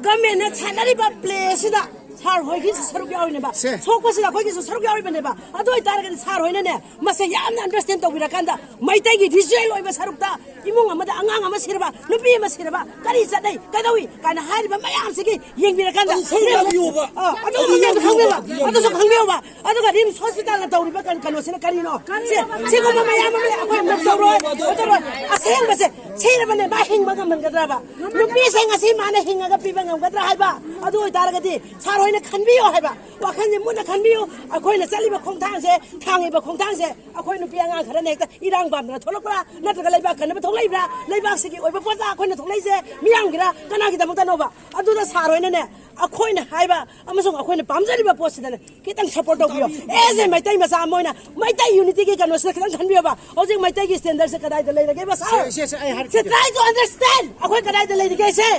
ꯒꯃꯦꯟꯅ ꯁꯥꯟꯅꯔꯤꯕ ꯄ꯭ꯂꯦꯁꯤꯗ ꯁꯥꯔ ꯍꯣꯏꯒꯤꯁꯨ ꯁꯔꯨꯛ ꯌꯥꯎꯔꯤꯅꯦꯕ꯫ ꯁꯣꯛꯄꯁꯤꯗ ꯑꯩꯈꯣꯏꯒꯤꯁꯨ ꯁꯔꯨꯛ ꯌꯥꯎꯔꯤꯕꯅꯦꯕ꯫ ꯑꯗꯨ ꯑꯣꯏꯇꯥꯔꯒꯗꯤ ꯁꯥꯔ ꯍꯣꯏꯅꯅꯦ, ꯃꯁꯦ ꯌꯥꯝꯅ ꯑꯟꯗꯔꯁ꯭ꯇꯦꯟ ꯇꯧꯕꯤꯔꯀꯥꯟꯗ, ꯃꯩꯇꯩꯒꯤ ꯔꯤꯆꯨꯋꯦꯜ ꯑꯣꯏꯕ ꯁꯔꯨꯛꯇ, ꯏꯃꯨꯡ ꯑꯃꯗ ꯑꯉꯥꯡ ꯑꯃ ꯁꯤꯔꯕ, ꯅꯨꯄꯤ ꯑꯃ ꯁꯤꯔꯕ, ꯀꯔꯤ ꯆꯠꯅꯩ, ꯀꯩꯗꯧꯏ ꯀꯥꯏꯅ ꯍꯥꯏꯔꯤꯕ ꯃꯌꯥꯝꯁꯤꯒꯤ ꯌꯦꯡꯕꯤꯔꯀꯥꯟꯗ, ꯑꯗꯨ ꯈꯪꯕꯤꯌꯣꯕ꯫ ꯑ, ꯑꯗꯨ ꯈꯪꯕꯤꯌꯣꯕ, ꯑꯗꯨꯁꯨ ꯈꯪꯕꯤꯌꯣꯕ꯫ ꯑꯗꯨꯒ ꯔꯤꯝꯁ ꯍꯣꯁꯄꯤꯇꯥꯜꯅ ꯇꯧꯔꯤꯕ ꯀꯩꯅꯣ, ꯀꯩꯅꯣꯁꯤꯅ ꯀꯔꯤꯅꯣ? ꯁꯦ, ꯁꯤꯒꯨꯝꯕ ꯃꯌꯥꯝ ꯑꯃ ꯂꯩ, ꯑꯩꯈꯣꯏ ꯑꯃꯨꯛ ꯇꯧꯔꯣꯏ, ꯇꯧꯔꯣꯏ꯫ ꯑꯁꯦꯡꯕꯁꯦ, ꯁꯤꯔꯕꯅꯦ, ꯃꯥ ꯍꯤꯡꯕ ꯉꯝꯍꯟꯒꯗ꯭ꯔꯕ? ꯅꯨꯄꯤꯁꯦ ꯉꯁꯤ ꯃꯥꯅ ꯍꯤꯡꯉꯒ ꯄꯤꯕ ꯉꯝꯒꯗ꯭ꯔꯥ ꯍꯥꯏꯕ? ꯑꯗꯨ ꯑꯣꯏꯇꯥꯔꯒꯗꯤ ꯁꯥꯔ ꯍꯣꯏꯅ ꯈꯟꯕꯤꯌꯣ ꯍꯥꯏꯕ, ꯋꯥꯈꯜꯁꯦ ꯃꯨꯟꯅ ꯈꯟꯕꯤꯌꯨ꯫ ꯑꯩꯈꯣꯏꯅ ꯆꯠꯂꯤꯕ ꯈꯣꯡꯊꯥꯡꯁꯦ, ꯊꯥꯡꯉꯤꯕ ꯈꯣꯡꯊꯥꯡꯁꯦ, ꯑꯩꯈꯣꯏ ꯅꯨꯄꯤ ꯑꯉꯥꯡ ꯈꯔꯅ ꯍꯦꯛꯇ ꯏꯔꯥꯡ ꯄꯥꯝꯗꯅ ꯊꯣꯛꯂꯛꯄ꯭ꯔꯥ, ꯅꯠꯇ꯭ꯔꯒ ꯂꯩꯕꯥꯛ ꯀꯟꯅꯕ ꯊꯣꯛꯂꯛꯏꯕ꯭ꯔꯥ? ꯂꯩꯕꯥꯛꯁꯤꯒꯤ ꯑꯣꯏꯕ ꯄꯣꯠꯇ ꯑꯩꯈꯣꯏꯅ ꯊꯣꯛꯂꯛꯏꯁꯦ ꯃꯤꯌꯥꯝꯒꯤꯔ, ꯀꯅꯥꯒꯤꯗꯃꯛꯇꯅꯣꯕ? ꯑꯗꯨꯗ ꯁꯥꯔ ꯍꯣꯏꯅꯅꯦ, ꯑꯩꯈꯣꯏꯅ ꯍꯥꯏꯕ ꯑꯃꯁꯨꯡ ꯑꯩꯈꯣꯏꯅ ꯄꯥꯝꯖꯔꯤꯕ ꯄꯣꯠꯁꯤꯗꯅꯦ, ꯈꯤꯇꯪ ꯁꯞꯄꯣꯔꯠ ꯇꯧꯕꯤꯌꯣ꯫ ꯑꯦꯖ ꯑꯦ ꯃꯩꯇꯩ ꯃꯆꯥ ꯑꯃ ꯑꯣꯏꯅ ꯃꯩꯇꯩ ꯌꯨꯅꯤꯇꯤꯒꯤ ꯀꯩꯅꯣꯁꯤꯗ ꯈꯤꯇꯪ ꯈꯟꯕꯤꯌꯣꯕ꯫ ꯍꯧꯖꯤꯛ ꯃꯩꯇꯩꯒꯤ ꯁ꯭ꯇꯦꯟꯗꯔꯗꯁꯦ ꯀꯗꯥꯏꯗ ꯂꯩꯔꯒꯦꯕ, ꯁꯥꯔ? ꯁꯦ, ꯁꯦ, ꯁꯦ, ꯑꯩ ꯍꯥꯏꯔꯛꯀꯦ꯫ ꯁꯦ, try to understand꯫ ꯑꯩꯈꯣꯏ ꯀꯗꯥꯏꯗ ꯂꯩꯔꯤꯒꯦ ꯁꯦ?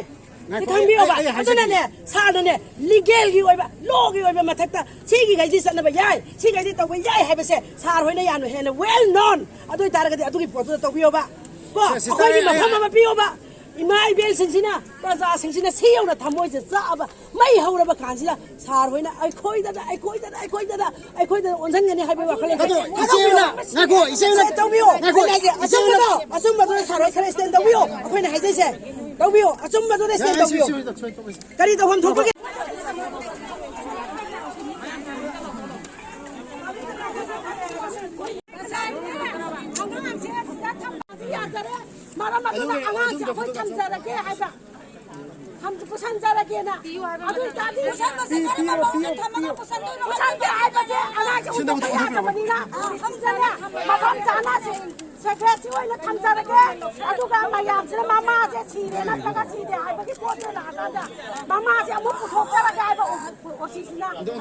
ꯁꯤ ꯉꯥꯏꯈꯣ, ꯈꯪꯕꯤꯌꯣꯕ꯫ ꯑꯩ, ꯑꯩ ꯍꯥꯏꯖꯒꯦ꯫ ꯑꯗꯨꯅꯅꯦ, ꯁꯥꯔꯅꯅꯦ, ꯂꯤꯒꯦꯜꯒꯤ ꯑꯣꯏꯕ, ꯂꯣꯒꯤ ꯑꯣꯏꯕ ꯃꯊꯛꯇ ꯁꯤꯒꯤꯈꯩꯁꯤ ꯆꯠꯅꯕ ꯌꯥꯏ, ꯁꯤꯈꯩꯁꯤ ꯇꯧꯕ ꯌꯥꯏ ꯍꯥꯏꯕꯁꯦ ꯁꯥꯔ ꯍꯣꯏꯅ ꯌꯥꯝꯅ ꯍꯦꯟꯅ ꯋꯦꯜ ꯅꯣꯟ꯫ ꯑꯗꯨ ꯑꯣꯏꯇꯥꯔꯒꯗꯤ ꯑꯗꯨꯒꯤ ꯄꯣꯠꯇꯨꯗ ꯇꯧꯕꯤꯌꯣꯕ꯫ ꯀꯣ, ꯁꯤꯁꯇꯔ, ꯑꯩꯈꯣꯏꯒꯤ ꯑꯩ, ꯃꯐꯝ ꯑꯩ, ꯑꯃ ꯄꯤꯌꯣꯕ꯫ ꯏꯃꯥ ꯏꯕꯦꯜꯁꯤꯡꯁꯤꯅ, ꯄ꯭ꯔꯖꯥꯁꯤꯡꯁꯤꯅ ꯁꯤ ꯌꯧꯅ ꯊꯃꯣꯏꯁꯦ ꯆꯥꯛꯑꯕ, ꯃꯩ ꯍꯧꯔꯕ ꯀꯥꯟꯁꯤꯗ ꯁꯥꯔ ꯍꯣꯏꯅ ꯑꯩꯈꯣꯏꯗꯅ, ꯑꯩꯈꯣꯏꯗꯅ, ꯑꯩꯈꯣꯏꯗꯅ, ꯑꯩꯈꯣꯏꯗꯅ ꯑꯣꯟꯁꯤꯟꯒꯅꯤ ꯍꯥꯏꯕꯒꯤ ꯋꯥꯈꯜ ꯂꯩꯇꯦ꯫ ꯑꯗꯣ ꯏꯆꯦ ꯑꯣꯏꯅ, ꯉꯥꯏꯈꯣ, ꯏꯆꯦ ꯑꯣꯏꯅ, ꯁꯦ ꯇꯧꯕꯤꯌꯣ꯫ ꯉꯥꯏꯈꯣ, ꯑꯩꯅ ꯍꯥꯏꯁꯦ, ꯏꯆꯦ ꯑꯣꯏꯅ, ꯑꯆꯨꯝꯕꯗꯣ, ꯑꯆꯨꯝꯕꯗꯨꯅ ꯁꯥꯔ ꯍꯣꯏ ꯈꯔ ꯁ꯭ꯇꯦꯟ ꯇꯧꯕꯤꯌꯣ꯫ ꯑꯩꯈꯣꯏꯅ ꯍꯥꯏꯖꯩꯁꯦ, ꯇꯧꯕꯤꯌꯣ, ꯑꯆꯨꯝꯕꯗꯨꯅ ꯁ꯭ꯇꯦꯟ ꯇꯧꯕꯤꯌꯣ꯫ ꯀꯔꯤ ꯇꯧꯐꯝ ꯊꯣꯛꯄꯒꯦ? ꯃꯔꯝ ꯑꯗꯨꯅ ꯑꯉꯥꯡꯁꯦ ꯑꯩꯈꯣꯏ ꯊꯝꯖꯔꯒꯦ ꯍꯥꯏꯕ꯫ ꯊꯝ-, ꯄꯨꯁꯟꯖꯔꯒꯦꯅ꯫ ꯑꯗꯨ ꯑꯣꯏꯇꯥꯔꯗꯤ ꯄꯨꯁꯟꯗꯦ ꯍꯥꯏꯕꯁꯦ ꯑꯉꯥꯡꯁꯦ ꯎꯅꯕ ꯌꯥꯗꯕꯅꯤꯅ, ꯁꯤꯗꯅꯦ, ꯃꯐꯝ ꯆꯥꯅ ꯁꯦꯀ꯭ꯔꯦꯁꯤ ꯑꯣꯏꯅ ꯊꯝꯖꯔꯒꯦ꯫ ꯑꯗꯨꯒ ꯃꯌꯥꯝꯁꯤꯅ ꯃꯃꯥꯁꯦ ꯁꯤꯔꯦ ꯅꯠꯇ꯭ꯔꯒ ꯁꯤꯗꯦ ꯍꯥꯏꯕꯒꯤ ꯄꯣꯠꯇꯨ ꯂꯥꯛꯑꯀꯥꯟꯗ ꯃꯃꯥꯁꯦ ꯑꯃꯨꯛ ꯄꯨꯊꯣꯛꯆꯔꯒꯦ ꯍꯥꯏꯕ ꯑꯣ-, ꯑꯣ ꯁꯤꯁꯤꯅ꯫ ꯑꯗꯨ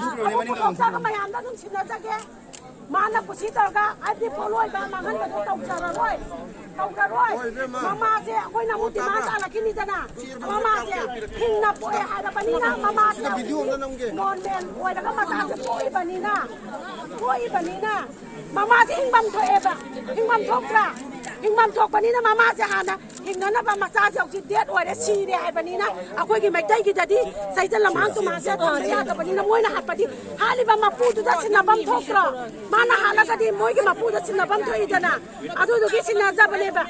ꯄꯨꯊꯣꯛꯆꯔꯒ ꯃꯌꯥꯝꯗ ꯑꯗꯨꯝ ꯁꯤꯟꯅꯖꯒꯦ꯫ ꯃꯥꯅ ꯀꯨꯁꯤ ꯇꯧꯔꯒ ꯍꯥꯏꯕꯗꯤ ꯄꯣꯠꯂꯣꯏꯕ ꯃꯥꯡꯍꯟꯕꯗꯣ ꯇꯧꯖꯔꯔꯣꯏ꯫ ꯇꯧꯔꯔꯣꯏ꯫ ꯃꯃꯥꯁꯦ ꯑꯩꯈꯣꯏꯅ ꯑꯃꯨꯛ ꯗꯤꯃꯥꯟ ꯇꯥꯜꯂꯛꯈꯤꯅꯤꯗꯅ꯫ ꯃꯃꯥꯁꯦ ꯍꯤꯡꯅ ꯄꯣꯛꯑꯦ ꯍꯥꯏꯔꯕꯅꯤꯅ, ꯃꯃꯥꯁꯦ ꯅꯣꯔꯃꯦꯜ ꯑꯣꯏꯔꯒ ꯃꯆꯥꯁꯦ ꯄꯣꯛꯏꯕꯅꯤꯅ, ꯄꯣꯛꯏꯕꯅꯤꯅ ꯃꯃꯥꯁꯦ ꯍꯤꯡꯐꯝ ꯊꯣꯛꯑꯦꯕ꯫ ꯍꯤꯡꯐꯝ ꯊꯣꯛꯇ꯭ꯔꯥ? ꯍꯤꯡꯐꯝ ꯊꯣꯛꯄꯅꯤꯅ ꯃꯃꯥꯁꯦ ꯍꯥꯟꯅ ꯍꯤꯡꯅꯅꯕ, ꯃꯆꯥꯁꯦ ꯍꯧꯖꯤꯛ ꯗꯦꯠ ꯑꯣꯏꯔꯦ, ꯁꯤꯔꯦ ꯍꯥꯏꯕꯅꯤꯅ, ꯑꯩꯈꯣꯏꯒꯤ ꯃꯩꯇꯩꯒꯤꯗꯗꯤ ꯆꯩꯗ ꯂꯝꯍꯥꯡ ꯇꯨꯝꯍꯥꯡꯁꯦ ꯊꯝꯕ ꯌꯥꯗꯕꯅꯤꯅ, ꯃꯣꯏꯅ ꯍꯥꯠꯄꯗꯤ ꯍꯥꯠꯂꯤꯕ ꯃꯄꯨꯗꯨꯗ ꯁꯤꯟꯅꯐꯝ ꯊꯣꯛꯇ꯭ꯔꯣ? ꯃꯥꯅ ꯍꯥꯠꯂꯒꯗꯤ ꯃꯣꯏꯒꯤ ꯃꯄꯨꯗ ꯁꯤꯟꯅꯐꯝ ꯊꯣꯛꯏꯗꯅ꯫ ꯑꯗꯨꯗꯨꯒꯤ ꯁꯤꯟꯅꯖꯕꯅꯦꯕ꯫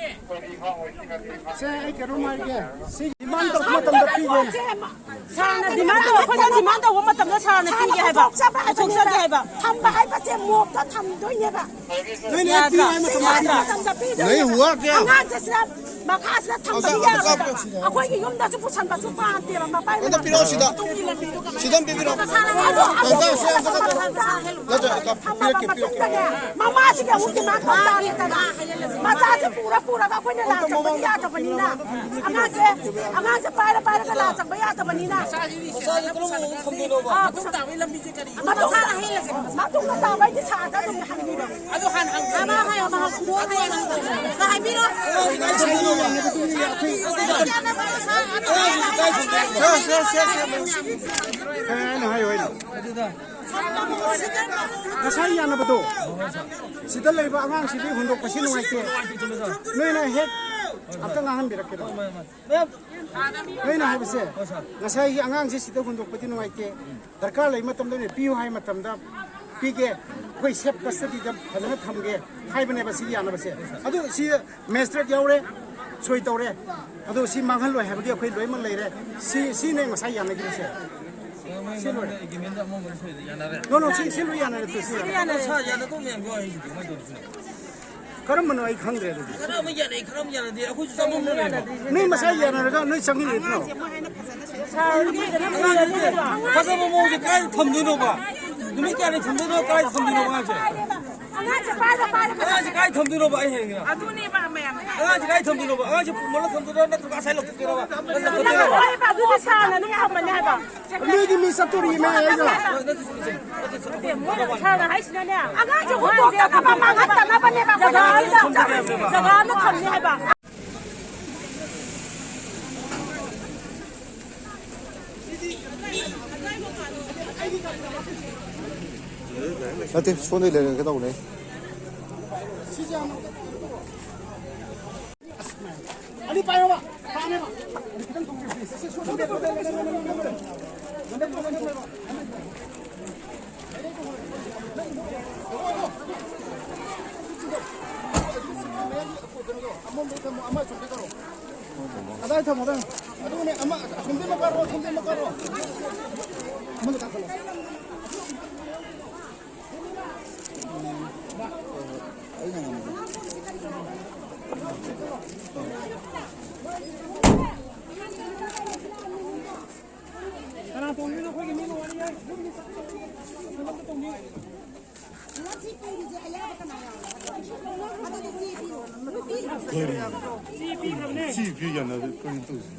ꯁꯦ, ꯑꯩ ꯀꯩꯅꯣꯝ ꯍꯥꯏꯒꯦ꯫ ꯁꯤ ꯗꯤꯃꯥꯟ ꯇꯧꯕ ꯃꯇꯝꯗ ꯄꯤꯒꯦꯅ꯫ ꯁꯥꯔꯅ ꯗꯤꯃꯥꯟ ꯇꯧ-, ꯑꯩꯈꯣꯏꯅ ꯗꯤꯃꯥꯟ ꯇꯧꯕ ꯃꯇꯝꯗ ꯁꯥꯔꯅ ꯄꯤꯒꯦ ꯍꯥꯏꯕ꯫ ꯄꯨꯊꯣꯛꯆꯕ ꯍꯥꯏꯕꯅꯤꯅ, ꯄꯨꯊꯣꯛꯆꯒꯦ ꯍꯥꯏꯕ꯫ ꯊꯝꯕ ꯍꯥꯏꯕꯁꯦ ꯃꯣꯞꯇ ꯊꯝꯗꯣꯏꯅꯦꯕ꯫ ꯅꯣꯏꯅ ꯍꯦꯛ ꯄꯤꯌꯨ ꯍꯥꯏ ꯃꯇꯝꯗ ꯌꯥꯗ꯭ꯔꯥ? ꯄꯤꯒꯦ꯫ ꯃꯇꯝꯗ ꯄꯤꯗꯣꯏꯅꯦꯕ꯫ ꯅꯣꯏ ꯋꯥꯔꯗ ꯌꯥꯝ ꯑꯉꯥꯡꯁꯦ ꯁꯤꯗ ꯃꯈꯥꯁꯤꯗ ꯊꯝꯕꯗꯤ ꯌꯥꯔꯣꯏꯕ꯫ ꯑꯩꯈꯣꯏꯒꯤ ꯌꯨꯝꯗꯁꯨ ꯄꯨꯁꯟꯕꯁꯨ ꯄꯥꯝꯗꯦꯕ, ꯃꯄꯥ ꯑꯝꯇ ꯄꯤꯔꯛꯑꯣ ꯁꯤꯗ꯫ ꯁꯤꯗ ꯑꯝ ꯄꯤꯕꯤꯔꯛꯑꯣ꯫ ꯑꯗꯣ ꯑꯗꯨ ꯅꯠꯇ꯭ꯔ, ꯄꯤꯔꯛꯀꯦ, ꯄꯤꯔꯛꯀꯦ꯫ ꯃꯃꯥꯁꯤꯒꯤ ꯑꯃꯨꯛ ꯗꯤꯃꯥꯟ ꯇꯧ ꯇꯥꯔꯦꯗꯅ꯫ ꯃꯆꯥꯁꯦ ꯄꯨꯔ ꯄꯨꯔꯒ ꯑꯩꯈꯣꯏꯅ ꯂꯥꯟ ꯆꯠꯄꯗꯤ ꯌꯥꯗꯕꯅꯤꯅ꯫ ꯑꯉꯥꯡꯁꯦ, ꯑꯉꯥꯡꯁꯦ ꯄꯥꯏꯔ ꯄꯥꯏꯔꯒ ꯂꯥꯟ ꯆꯠꯄ ꯌꯥꯗꯕꯅꯤꯅ꯫ ꯃꯆꯥꯁꯦ ꯀꯔꯝꯕ ꯃꯑꯣꯡꯗ ꯊꯝꯗꯣꯏꯅꯣꯕ? ꯑꯥ, ꯃꯇꯨꯡ ꯇꯥꯕꯒꯤ ꯂꯝꯕꯤꯁꯦ ꯀꯔꯤ? ꯃꯇꯨꯡ, ꯃꯇꯨꯡ ꯇꯥꯕꯩꯗꯤ ꯁꯥꯔꯗ ꯑꯗꯨꯝ ꯍꯪꯕꯤꯔꯣ꯫ ꯑꯗꯨ ꯍꯥꯟꯅ ꯍꯪꯕꯤꯔꯣ꯫ ꯑꯗꯣ ꯍꯥꯏꯕꯤꯔꯣ꯫ ꯁꯦ, ꯁꯦ, ꯁꯦ, ꯁꯦ, ꯁꯦ꯫ ꯀꯩ ꯍꯥꯏꯅꯣ ꯍꯥꯏꯌꯣ, ꯍꯥꯏꯅꯣ꯫ ꯉꯁꯥꯏ ꯌꯥꯅꯕꯗꯣ, ꯁꯤꯗ ꯂꯩꯕ ꯑꯉꯥꯡꯁꯤꯗꯤ ꯍꯨꯟꯗꯣꯛꯄꯁꯤ ꯅꯨꯡꯉꯥꯏꯇꯦ꯫ ꯅꯣꯏꯅ ꯍꯦꯛ ꯑꯝꯇ ꯉꯥꯡꯍꯟꯕꯤꯔꯛꯀꯦꯔꯣ? ꯅꯣꯏꯅ ꯍꯥꯏꯕꯁꯦ, ꯉꯁꯥꯏꯒꯤ ꯑꯉꯥꯡꯁꯦ ꯁꯤꯗ ꯍꯨꯟꯗꯣꯛꯄꯗꯤ ꯅꯨꯡꯉꯥꯏꯇꯦ, ꯗꯔꯀꯥꯔ ꯂꯩ ꯃꯇꯝꯗ ꯑꯣꯏꯅ ꯄꯤꯌꯨ ꯍꯥꯏ ꯃꯇꯝꯗ ꯄꯤꯒꯦ, ꯑꯩꯈꯣꯏ ꯁꯦꯐ ꯀꯁꯇꯗꯤꯗ ꯐꯖꯅ ꯊꯝꯒꯦ ꯍꯥꯏꯕꯅꯦꯕ ꯁꯤꯒꯤ ꯌꯥꯅꯕꯁꯦ꯫ ꯑꯗꯨ ꯁꯤ ꯃꯦꯖꯤꯁꯇ꯭ꯔꯦꯠ ꯌꯥꯎꯔꯦ, ꯁꯣꯏ ꯇꯧꯔꯦ, ꯑꯗꯣ ꯁꯤ ꯃꯥꯡꯍꯜꯂꯣꯏ ꯍꯥꯏꯕꯒꯤ ꯑꯩꯈꯣꯏ ꯂꯣꯏꯅꯃꯛ ꯂꯩꯔꯦ꯫ ꯁꯤ, ꯁꯤꯅꯦ ꯉꯁꯥꯏ ꯌꯥꯅꯈꯤꯕꯁꯦ꯫ ꯁꯤ ꯂꯣꯏꯔꯦ꯫ ꯑꯦꯒ꯭ꯔꯤꯃꯦꯟꯗ ꯑꯃ ꯑꯃ ꯁꯣꯏꯗ ꯌꯥꯅꯔꯦ꯫ ꯅꯣ, ꯅꯣ, ꯁꯤ, ꯁꯤ ꯂꯣꯏ ꯌꯥꯅꯔꯦ, ꯇꯨ, ꯁꯤ ꯌꯥꯅꯔꯦ꯫ ꯁꯥ ꯌꯥꯅꯗꯧ ꯃꯌꯥꯝ ꯌꯥꯎꯔꯤꯁꯤꯗꯤ ꯀꯃꯥꯏꯅ ꯇꯧꯔꯤꯁꯤꯅꯣ? ꯀꯔꯝꯕꯅꯣ ꯑꯩ ꯈꯪꯗ꯭ꯔꯦ ꯑꯗꯨꯗꯤ꯫ ꯈꯔ ꯑꯃ ꯌꯥꯅꯩ, ꯈꯔ ꯑꯃ ꯌꯥꯅꯗꯦ, ꯑꯩꯈꯣꯏꯁꯨ ꯆꯪꯐꯝ ꯂꯩꯕ꯫ ꯅꯣꯏ ꯃꯁꯥ ꯌꯥꯅꯔꯒ ꯅꯣꯏ ꯆꯪꯉꯤꯅꯦ ꯅꯠꯇ꯭ꯔꯣ? ꯑꯉꯥꯡꯁꯦ ꯐꯖꯕ ꯃꯑꯣꯡꯁꯦ ꯀꯥꯏꯗ ꯊꯝꯗꯣꯏꯅꯣꯕ? ꯅꯨꯃꯤꯠ ꯀꯌꯥꯅꯤ ꯊꯝꯗꯣꯏꯅꯣ? ꯀꯥꯏꯗ ꯊꯝꯗꯣꯏꯅꯣ ꯑꯉꯥꯡꯁꯦ? ꯑꯉꯥꯡꯁꯦ ꯄꯥꯏꯔꯣ, ꯄꯥꯏꯔꯣ꯫ ꯑꯉꯥꯡꯁꯦ ꯀꯥꯏ ꯊꯝꯗꯣꯏꯅꯣꯕ? ꯑꯩ ꯍꯦꯡꯒꯦ꯫ ꯑꯗꯨꯅꯦꯕ ꯃꯌꯥꯝ꯫ ꯑꯉꯥꯡꯁꯦ ꯀꯥꯏ ꯊꯝꯗꯣꯏꯅꯣꯕ? ꯑꯉꯥꯡꯁꯦ ꯄꯨꯃꯜꯂ ꯊꯝꯗꯣꯏꯔꯣ, ꯅꯠꯇ꯭ꯔꯒ ꯉꯁꯥꯏ ꯂꯧꯊꯣꯛꯇꯣꯏꯔꯣꯕ? ꯅꯪ ꯂꯧꯊꯣꯛꯇꯣꯏꯔꯣꯕ? ꯄꯥꯏꯔꯣ, ꯑꯗꯨꯗꯤ ꯁꯥꯔꯅ ꯑꯗꯨꯝ ꯊꯝꯃꯅꯤ ꯍꯥꯏꯕ꯫ ꯅꯣꯏꯗꯤ ꯃꯤ ꯆꯠꯇꯣꯔꯤꯃꯦ ꯑꯩꯒ꯫ ꯅꯠꯇꯦ, ꯃꯣꯏ ꯁꯥꯔꯅ ꯍꯥꯏꯁꯤꯅꯅꯦ, ꯑꯉꯥꯡꯁꯦ ꯍꯨꯟꯗꯣꯛꯇꯅꯕ, ꯃꯥꯡꯍꯟꯗꯅꯕꯅꯦꯕ ꯑꯩꯈꯣꯏꯅ ꯖꯒꯥ ꯑꯃ ꯍꯥꯏꯁꯤꯗ꯫ ꯊꯝꯅꯤ ꯍꯥꯏꯕ꯫ ꯅꯠꯇꯦ, ꯁꯣꯝꯗꯩ ꯂꯩꯔꯛꯀꯦ ꯇꯧꯕꯅꯦ꯫ ꯑꯅꯤ ꯄꯥꯏꯌꯣꯕ, ꯄꯥꯅꯦꯕ꯫ ꯈꯤꯇꯪ ꯊꯣꯛꯄꯤꯌꯨ, please꯫ ꯑꯗꯥꯏ ꯊꯝꯃꯣ, ꯑꯗꯥꯏ꯫ ꯑꯗꯨꯒꯅꯦ, ꯑꯃ ꯑꯁꯣꯝꯗꯩ ꯑꯃ ꯀꯥꯔꯣ, ꯑꯁꯣꯝꯗꯩ ꯑꯃ ꯀꯥꯔꯣ꯫ ꯑꯃꯗ ꯀꯥꯈꯠꯂꯣ꯫ ꯀꯅꯥ ꯇꯣꯡꯗꯣꯏꯅꯣ? ꯑꯩꯈꯣꯏꯒꯤ ꯃꯤ ꯂꯣꯏꯔꯦ꯫ ꯀꯔꯤ? ꯁꯤ ꯄꯤ ꯌꯥꯅꯕ ꯀꯔꯤ ꯇꯧꯁꯤ?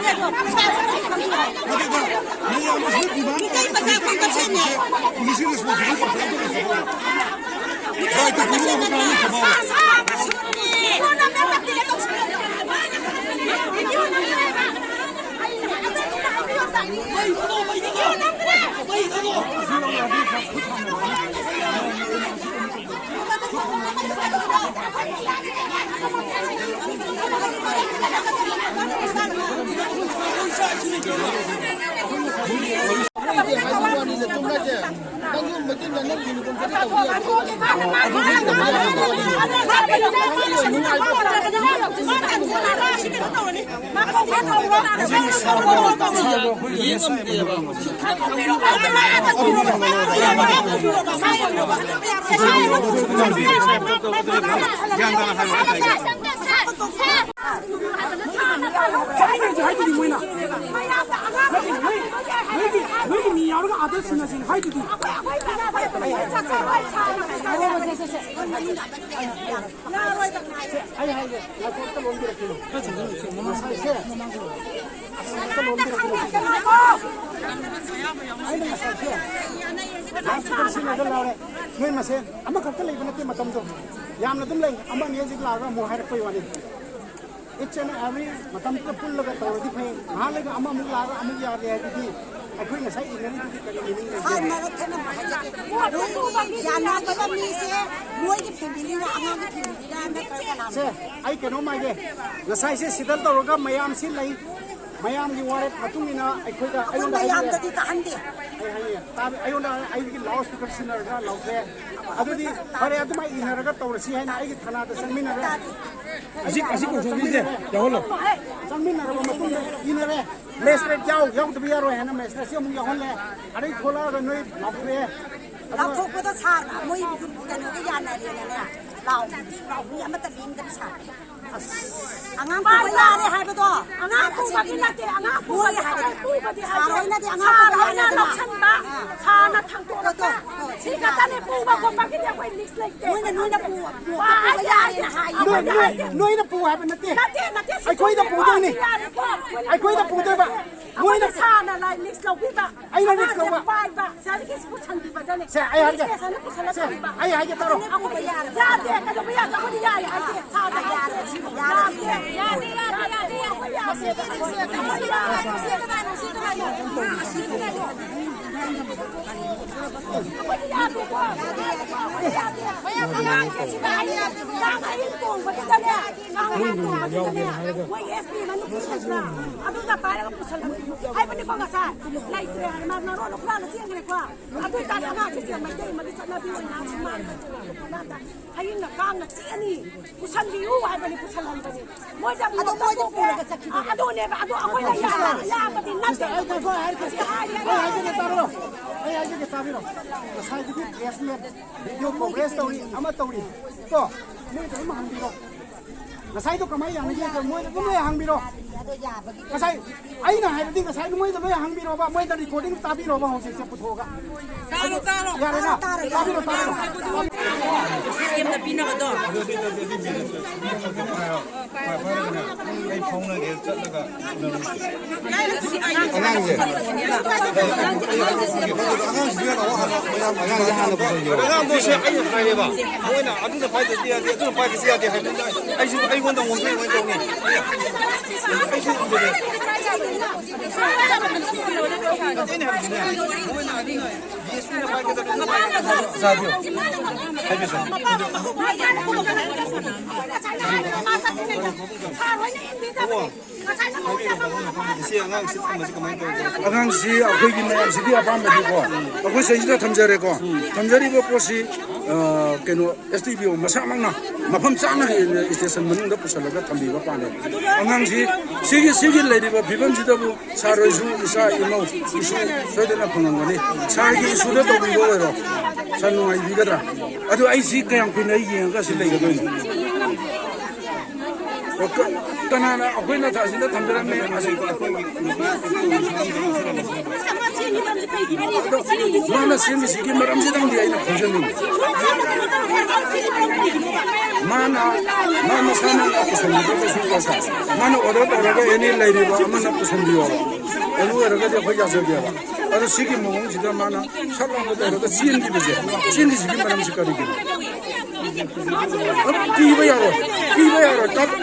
ꯅꯠꯇꯦꯗ, ꯃꯌꯥꯝꯅ ꯁꯤꯗ demand ꯇꯧꯔꯒ ꯄꯨꯂꯤꯁꯀꯤ responsibility ꯇꯧꯔꯒ ꯇꯧꯔꯒ ꯂꯩꯕ꯫ Right to prove of account ꯊꯝꯃꯒ꯫ ꯍꯥꯏꯗꯨꯗꯤ ꯃꯣꯏꯅ꯫ ꯅꯣꯏꯒꯤ, ꯅꯣꯏꯒꯤ ꯃꯤ ꯌꯥꯎꯔꯒ ꯑꯥꯗ ꯁꯤꯟꯅꯁꯤꯅ ꯍꯥꯏꯗꯨꯗꯤ꯫ ꯑꯩ ꯍꯥꯏꯒꯦ, ꯉꯥꯏꯈꯣ, ꯑꯝꯇ ꯂꯣꯟꯕꯤꯔꯛꯈꯤꯅꯨ꯫ ꯉꯁꯥꯏꯁꯦ, ꯑꯝꯇ ꯂꯣꯟꯕꯤꯔꯛꯈꯤꯅꯨ꯫ ꯑꯩꯅ ꯉꯁꯥꯏꯁꯦ, ꯂꯥꯎꯠ ꯁ꯭ꯄꯤꯀꯔ ꯁꯤꯖꯤꯟꯅꯔꯒ ꯂꯥꯎꯔꯦ꯫ ꯅꯣꯏ ꯃꯁꯦꯟ ꯑꯃꯈꯛꯇ ꯂꯩꯕ ꯅꯠꯇꯦ ꯃꯇꯝꯗꯣ꯫ ꯌꯥꯝꯅ ꯑꯗꯨꯝ ꯂꯩ꯫ ꯑꯃ ꯑꯅꯤ ꯍꯧꯖꯤꯛ ꯂꯥꯛꯑꯒ ꯑꯃꯨꯛ ꯍꯥꯏꯔꯛꯄꯩ ꯋꯥꯅꯤ꯫ Each and every ꯃꯇꯝꯗꯨꯗ ꯄꯨꯜꯂꯒ ꯇꯧꯔꯗꯤ ꯐꯩ꯫ ꯉꯥꯏꯍꯥꯛ ꯂꯩꯒ ꯑꯃꯃꯨꯛ ꯂꯥꯛꯑꯒ ꯑꯃꯨꯛ ꯌꯥꯗꯦ ꯍꯥꯏꯗꯨꯗꯤ ꯑꯩꯈꯣꯏ ꯉꯁꯥꯏ ꯏꯅꯔꯤꯗꯨꯗꯤ ꯀꯔꯤ meaning ꯂꯩꯒꯦ? ꯁꯥꯔ, ꯃꯔꯛ ꯊꯠꯅ ꯑꯃ ꯍꯥꯏꯖꯒꯦ꯫ ꯃꯣꯏꯒꯤ ꯌꯥꯅꯗꯕ ꯃꯤꯁꯦ ꯃꯣꯏꯒꯤ familyꯅ, ꯑꯉꯥꯡꯒꯤ familyꯔ ꯅꯠꯇ꯭ꯔꯒ ꯀꯅꯥꯅꯣ? ꯁꯦ, ꯑꯩ ꯀꯩꯅꯣꯝ ꯍꯥꯏꯒꯦ꯫ ꯉꯁꯥꯏꯁꯦ ꯁꯤꯗꯜ ꯇꯧꯔꯒ ꯃꯌꯥꯝꯁꯤ ꯂꯩ꯫ ꯃꯌꯥꯝꯒꯤ ꯋꯥꯔꯦꯞ ꯃꯇꯨꯡ ꯏꯟꯅ ꯑꯩꯈꯣꯏꯗ, ꯑꯩꯈꯣꯏ ꯑꯩꯉꯣꯟꯗ ꯍꯥꯏꯕꯤꯔꯦ꯫ ꯃꯌꯥꯝꯗꯗꯤ ꯇꯥꯍꯟꯗꯦ꯫ ꯑꯩ ꯍꯥꯏꯌꯦ, ꯇꯥꯕ-, ꯑꯩꯉꯣꯟꯗ ꯑꯩꯒꯤ ꯂꯥꯎꯠ ꯁ꯭ꯄꯤꯀꯔ ꯁꯤꯖꯤꯟꯅꯔꯒ ꯂꯥꯎꯊꯣꯛꯑꯦ꯫ ꯑꯗꯨꯗꯤ ꯐꯔꯦ, ꯑꯗꯨꯃꯥꯏꯅ ꯏꯟꯅꯔꯒ ꯇꯧꯔꯁꯤ ꯍꯥꯏꯅ ꯑꯩꯒꯤ ꯊꯥꯅꯥꯗ ꯆꯪꯃꯤꯟꯅꯔꯦ꯫ ꯑꯁꯤ, ꯑꯁꯤ ꯀꯣꯡꯊꯣꯡꯁꯤꯁꯦ ꯌꯥꯎꯍꯜꯂꯣ꯫ ꯆꯪꯃꯤꯟꯅꯔꯕ ꯃꯇꯨꯡꯗ ꯏꯟꯅꯔꯦ꯫ ꯃꯦꯖꯤꯁꯇ꯭ꯔꯦꯠ ꯌꯥꯎ-, ꯌꯥꯎꯗꯕ ꯌꯥꯔꯣꯏ ꯍꯥꯏꯅ ꯃꯦꯖꯤꯁꯇ꯭ꯔꯦꯠꯁꯤ ꯑꯃꯨꯛ ꯌꯥꯎꯍꯜꯂꯦ꯫ ꯑꯗꯩ ꯊꯣꯛꯂꯛꯑꯒ ꯅꯣꯏ ꯂꯥꯎꯊꯣꯛꯑꯦ꯫ ꯑꯗꯨꯒ ꯂꯥꯎꯊꯣꯛꯄꯗ ꯁꯥꯔ ꯃꯣꯏ ꯀꯩꯅꯣꯒ ꯌꯥꯅꯔꯦꯅꯅꯦ꯫ ꯂꯥꯎ-, ꯂꯥꯎ-, ꯃꯤ ꯑꯃꯠꯇ ꯂꯦꯡꯗꯕꯤ ꯁꯥꯔ꯫ ꯑꯉꯥꯡ ꯄꯨꯕ ꯌꯥꯔꯦ ꯍꯥꯏꯕꯗꯣ꯫ ꯑꯉꯥꯡ ꯄꯨꯕꯒꯤ ꯅꯠꯇꯦ, ꯑꯉꯥꯡ ꯄꯨꯕꯒꯤ ꯍꯥꯏꯕꯗꯤ ꯄꯨꯕꯗꯤ ꯍꯥꯏꯗꯦ꯫ ꯁꯥꯔ ꯍꯣꯏꯅꯗꯤ ꯑꯉꯥꯡ ꯁꯥꯔ ꯄꯨꯕ ꯍꯣꯏꯅ ꯌꯥꯔꯦꯗꯅ꯫ ꯂꯧꯁꯟꯕ, ꯁꯥꯔꯅ ꯊꯥꯡꯗꯣꯔꯛꯄ꯫ ꯇꯣ, ꯇꯣ, ꯇꯣ, ꯁꯤ ꯈꯛꯇꯅꯦ ꯄꯨꯕ ꯈꯣꯠꯄꯒꯤꯗꯤ ꯑꯩꯈꯣꯏ ꯂꯤꯁ ꯂꯩꯇꯦ꯫ ꯃꯣꯏꯅ ꯅꯣꯏꯅ ꯄꯨ-, ꯄꯨ-, ꯄꯨ-, ꯄꯨ-, ꯍꯥꯏꯗꯦ, ꯍꯥꯏꯗꯦ, ꯍꯥꯏꯗꯦ, ꯅꯣꯏ-, ꯍꯥꯏꯗꯦ, ꯅꯣꯏ-, ꯍꯥꯏꯗꯦ꯫ ꯅꯣꯏꯅ ꯄꯨ ꯍꯥꯏꯕ ꯅꯠꯇꯦ꯫ ꯅꯠꯇꯦ, ꯅꯠꯇꯦ, ꯁꯤ ꯑꯩꯈꯣꯏꯗ ꯆꯨꯝꯃꯦꯀꯣ, ꯄꯨꯗꯣꯏꯅꯤ꯫ ꯁꯤ ꯌꯥꯔꯦꯀꯣ, ꯑꯩꯈꯣꯏꯅ ꯑꯩꯈꯣꯏꯗ ꯄꯨꯗꯣꯏꯕ꯫ ꯑꯩꯈꯣꯏꯅ ꯁꯥꯔꯅ ꯂꯥꯏ ꯂꯤꯁ ꯂꯧꯕꯤꯕ꯫ ꯑꯩꯅ ꯂꯤꯁ ꯑꯉꯥꯡꯁꯦ ꯂꯧꯕ꯫ ꯄꯥꯏꯕ, ꯁꯥꯔꯒꯤ ꯄꯨꯁꯟꯕꯤꯕꯗꯅꯦ꯫ ꯁꯦ, ꯑꯩ ꯍꯥꯏꯒꯦ꯫ ꯁꯦ, ꯁꯥꯔꯅ ꯄꯨꯁꯜꯂ ꯁꯦ, ꯊꯝꯕꯤꯕ꯫ ꯑꯩ ꯍꯥꯏꯒꯦ ꯇꯥꯔꯣ꯫ ꯑꯩꯈꯣꯏ ꯌꯥꯔꯦ꯫ ꯌꯥꯗꯦ, ꯀꯩꯗꯧꯕ ꯌꯥꯗꯦ? ꯑꯩꯈꯣꯏꯗꯤ ꯌꯥꯏ ꯍꯥꯏꯗꯦ꯫ ꯁꯥꯔꯅ ꯌꯥꯔꯦ꯫ ꯌꯥꯗꯦ꯫ ꯌꯥꯗꯦ, ꯌꯥꯗꯦ, ꯌꯥꯗꯦ, ꯌꯥꯗꯦ꯫ ꯑꯩꯈꯣꯏꯗꯤ ꯌꯥꯗꯦꯀꯣ꯫ ꯑꯩꯈꯣꯏꯗꯤ ꯌꯥꯗꯦ꯫ ꯑꯉꯥꯡꯁꯦ ꯁꯤꯗ ꯑꯩ ꯀꯥꯡ ꯑꯍꯤꯡ ꯇꯣꯡꯕꯗꯨꯗꯅꯦ, ꯀꯥꯡ ꯑꯍꯤꯡ ꯇꯣꯡꯕꯗꯨꯗꯅꯦ, ꯃꯣꯏ ꯑꯦꯁ ꯄꯤ ꯃꯅꯨꯡ ꯆꯪꯕ꯭ꯔꯥ? ꯑꯗꯨꯗ ꯄꯥꯏꯔꯒ ꯄꯨꯁꯜꯂꯝꯃꯤ ꯍꯥꯏꯕꯅꯤꯀꯣ ꯉꯁꯥꯏ꯫ ꯂꯩꯇ꯭ꯔꯦ ꯍꯥꯏꯔ ꯃꯥ ꯃꯔꯣꯟ ꯍꯨꯔꯥꯜꯂ ꯆꯦꯟꯈ꯭ꯔꯦꯀꯣ꯫ ꯑꯗꯨ ꯑꯣꯏꯇꯥꯔꯗꯤ ꯑꯉꯥꯡꯁꯦ ꯁꯤꯗ ꯃꯩꯇꯩ ꯑꯃꯒꯤ ꯆꯠꯅꯕꯤ ꯑꯣꯏꯅ ꯁꯨꯃꯥꯡꯗ ꯍꯌꯦꯡꯅ ꯀꯥꯡꯅ ꯆꯤꯛꯑꯅꯤ꯫ ꯄꯨꯁꯟꯕꯤꯌꯨ ꯍꯥꯏꯕꯅꯤ, ꯄꯨꯁꯜꯍꯟꯕꯅꯤ꯫ ꯃꯣꯏꯗ ꯑꯗꯣ ꯃꯣꯏꯗ ꯄꯨꯔꯒ ꯆꯠꯈꯤꯕ꯫ ꯑ-, ꯑꯗꯨꯅꯦꯕ, ꯑꯗꯣ ꯑꯩꯈꯣꯏꯅ ꯌꯥ-, ꯌꯥꯕꯗꯤ ꯅꯠꯇꯦ꯫ ꯑꯩ ꯍꯥꯏꯖꯒꯦ, ꯑꯩ ꯍꯥꯏꯖꯒꯦ, ꯇꯥꯕꯤꯔꯣ꯫ ꯑꯩ ꯍꯥꯏꯖꯒꯦ, ꯇꯥꯕꯤꯔꯣ꯫ ꯉꯁꯥꯏꯒꯤꯗꯤ ꯄ꯭ꯔꯦꯁ ꯃꯦꯠ, ꯚꯤꯗꯤꯑꯣ ꯀꯣꯚꯔꯦꯖ ꯇꯧꯔꯤ, ꯑꯃ ꯇꯧꯔꯤ꯫ ꯀꯣ? ꯃꯣꯏꯗ ꯑꯗꯨꯝ ꯍꯪꯕꯤꯔꯣ꯫ ꯉꯁꯥꯏꯗꯣ ꯀꯃꯥꯏꯅ ꯌꯥꯅꯒꯦ? ꯃꯣꯏꯗ ꯑꯗꯨꯝ ꯂꯣꯏ ꯍꯪꯕꯤꯔꯣ꯫ ꯉꯁꯥꯏ ꯑꯩꯅ ꯍꯥꯏꯕꯗꯤ ꯉꯁꯥꯏ ꯃꯣꯏꯗ ꯂꯣꯏ ꯍꯪꯕꯤꯔꯣꯕ, ꯃꯣꯏꯗ ꯔꯦꯀꯣꯔꯗꯤꯡ ꯇꯥꯕꯤꯔꯣꯕ ꯍꯧꯖꯤꯛꯁꯦ ꯄꯨꯊꯣꯛꯑꯒ꯫ ꯇꯥꯔꯣ, ꯇꯥꯔꯣ꯫ ꯌꯥꯔꯦꯅ? ꯇꯥꯕꯤꯔꯣ, ꯇꯥꯕꯤꯔꯣ꯫ ꯁꯤ ꯑꯦꯝꯗ ꯄꯤꯅꯕꯗꯣ꯫ ꯑꯩ ꯐꯥꯎꯅꯒꯦ ꯆꯠꯂꯒ ꯎꯅꯔꯨꯁꯤ꯫ ꯑꯉꯥꯡꯁꯦ꯫ ꯑꯉꯥꯡꯁꯤꯗꯤ ꯀꯩꯅꯣ ꯍꯥꯟꯅ, ꯑꯉꯥꯡꯁꯦ ꯍꯥꯟꯅ ꯄꯨꯁꯜꯂꯣ꯫ ꯑꯉꯥꯡꯗꯣ ꯁꯦ ꯑꯩꯅ ꯍꯥꯏꯔꯦꯕ꯫ ꯃꯣꯏꯅ ꯑꯗꯨꯅ ꯄꯥꯏꯗ꯭ꯔꯗꯤ ꯌꯥꯗꯦ, ꯑꯗꯨꯅ ꯄꯥꯏꯗ꯭ꯔꯗꯤ ꯌꯥꯗꯦ ꯍꯥꯏꯕꯅꯤꯅ ꯑꯩꯁꯨ ꯑꯩꯉꯣꯟꯗ ꯑꯣꯟꯊꯣꯛ ꯑꯣꯟꯊꯣꯛꯅꯤ꯫ ꯑꯩꯁꯨ ꯎꯕꯗ꯫ ꯅꯠꯇꯦ, ꯑꯩꯅ ꯍꯥꯏꯕꯗꯤꯅꯦ, ꯃꯣꯏꯅ ꯑꯗꯨꯅ ꯗꯤ ꯑꯦꯁ ꯄꯤꯅ ꯄꯥꯏꯒꯗꯕꯅꯤ꯫ ꯆꯥꯕꯤꯌꯣ꯫ ꯍꯥꯏꯕꯤꯌꯨ꯫ ꯏꯆꯦ, ꯑꯉꯥꯡꯁꯤ ꯊꯝꯕꯁꯤ ꯀꯃꯥꯏꯅ ꯇꯧꯒꯦ? ꯑꯉꯥꯡꯁꯤ ꯑꯩꯈꯣꯏꯒꯤ ꯃꯌꯥꯝꯁꯤꯒꯤ ꯑꯄꯥꯝꯕꯗꯤꯀꯣ, ꯑꯩꯈꯣꯏ ꯁꯤꯗꯩꯁꯤꯗ ꯊꯝꯖꯔꯦꯀꯣ꯫ ꯊꯝꯖꯔꯤꯕ ꯄꯣꯠꯁꯤ, ꯑ, ꯀꯩꯅꯣ, ꯑꯦꯁ ꯗꯤ ꯄꯤ ꯑꯣ ꯃꯁꯥꯃꯛꯅ ꯃꯐꯝ ꯆꯥꯅ ꯁ꯭ꯇꯦꯁꯟ ꯃꯅꯨꯡꯗ ꯄꯨꯁꯜꯂꯒ ꯊꯝꯕꯤꯕ ꯄꯥꯝꯃꯦ꯫ ꯑꯉꯥꯡꯁꯤ ꯁꯤꯒꯤ, ꯁꯤꯒꯤ ꯂꯩꯔꯤꯕ ꯐꯤꯕꯝꯁꯤꯗꯕꯨ ꯁꯥꯔ ꯍꯣꯏꯁꯨ ꯏꯆꯥ ꯏꯃꯧ ꯏꯁꯨ ꯁꯣꯏꯗꯅ ꯐꯪꯉꯝꯒꯅꯤ꯫ ꯁꯥꯔꯒꯤ ꯏꯁꯨꯗ ꯇꯧꯕꯤꯕ ꯑꯣꯏꯔꯣ꯫ ꯁꯥꯔ ꯅꯨꯡꯉꯥꯏꯕꯤꯒꯗ꯭ꯔꯥ? ꯑꯗꯨ ꯑꯩ ꯁꯤ ꯀꯌꯥꯝ ꯀꯨꯏꯅ ꯑꯩ ꯌꯦꯡꯉꯒ ꯁꯤ ꯂꯩꯒꯗꯣꯏꯅꯣ? ꯀꯅꯥꯅ ꯑꯩꯈꯣꯏꯅ ꯑꯁꯤꯗ ꯊꯝꯕꯤꯔꯝꯃꯦ? ꯑꯁꯤ ꯑꯗꯣ ꯃꯥꯅ ꯁꯦꯝꯃꯤꯁꯤꯒꯤ ꯃꯔꯝꯁꯤꯗꯪꯗꯤ ꯑꯩꯅ ꯈꯪꯖꯅꯤꯡꯉꯤ꯫ ꯃꯥꯅ, ꯃꯥ ꯃꯁꯥꯅ ꯄꯨꯁꯟꯕꯤꯗ꯭ꯔꯒꯁꯨ ꯃꯥꯅ ꯑꯣꯔꯗꯔ ꯇꯧꯔꯒ ꯑꯦꯅꯤ ꯂꯩꯔꯤꯕ ꯑꯃꯅ ꯄꯨꯁꯟꯕꯤꯌꯣ, ꯑꯗꯨ ꯑꯣꯏꯔꯒꯗꯤ ꯑꯩꯈꯣꯏ ꯌꯥꯖꯒꯦꯕ꯫ ꯑꯗꯣ ꯁꯤꯒꯤ ꯃꯑꯣꯡꯁꯤꯗ ꯃꯥꯅ ꯁꯠ ꯂꯥꯎꯅ ꯇꯧꯔꯒ ꯆꯦꯟꯈꯤꯕꯁꯦ, ꯆꯦꯟꯈꯤꯁꯤꯒꯤ ꯃꯔꯝꯁꯤ ꯀꯔꯤꯒꯤꯅꯣ? ꯑꯗꯨ ꯄꯤꯕ ꯌꯥꯔꯣꯏ, ꯄꯤꯕ ꯌꯥꯔꯣꯏ꯫ ꯀꯞ-,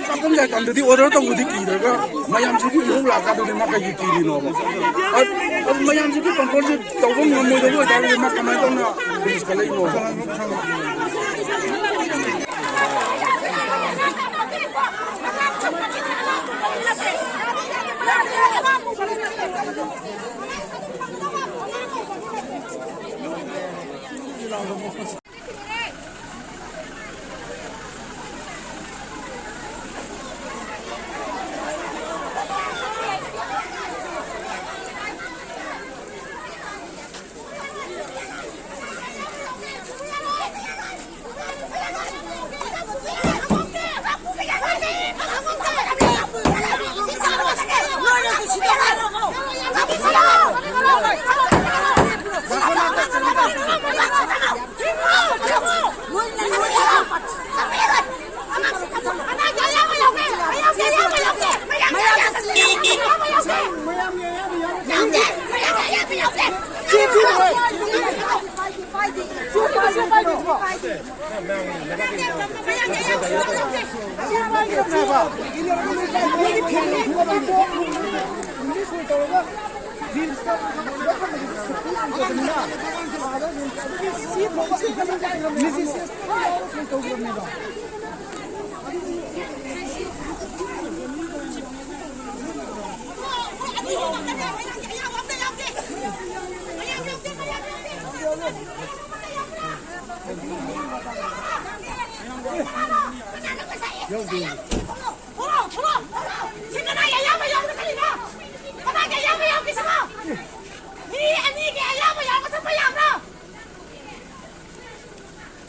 ꯀꯞꯐꯝ ꯖꯥꯏ ꯀꯥꯟꯗꯗꯤ ꯑꯣꯔꯗꯔ ꯇꯧꯕꯗꯤ ꯀꯤꯗ꯭ꯔꯒ ꯃꯌꯥꯝꯁꯤꯒꯤ ꯏꯍꯧ ꯂꯥꯛꯀꯥꯟꯗꯗꯤ ꯃꯥ ꯀꯩꯒꯤ ꯀꯤꯔꯤꯅꯣꯕ? ꯑ-, ꯑꯗꯨ ꯃꯌꯥꯝꯁꯤꯒꯤ ꯀꯟꯇ꯭ꯔꯣꯜꯁꯦ ꯇꯧꯕ ꯉꯝꯃꯣꯏꯗꯕ ꯑꯣꯏꯇꯥꯔꯒꯗꯤ ꯃꯥ ꯀꯃꯥꯏꯅ ꯇꯧꯅ ꯄꯨꯂꯤꯁ ꯈꯜꯂꯛꯏꯅꯣꯕ?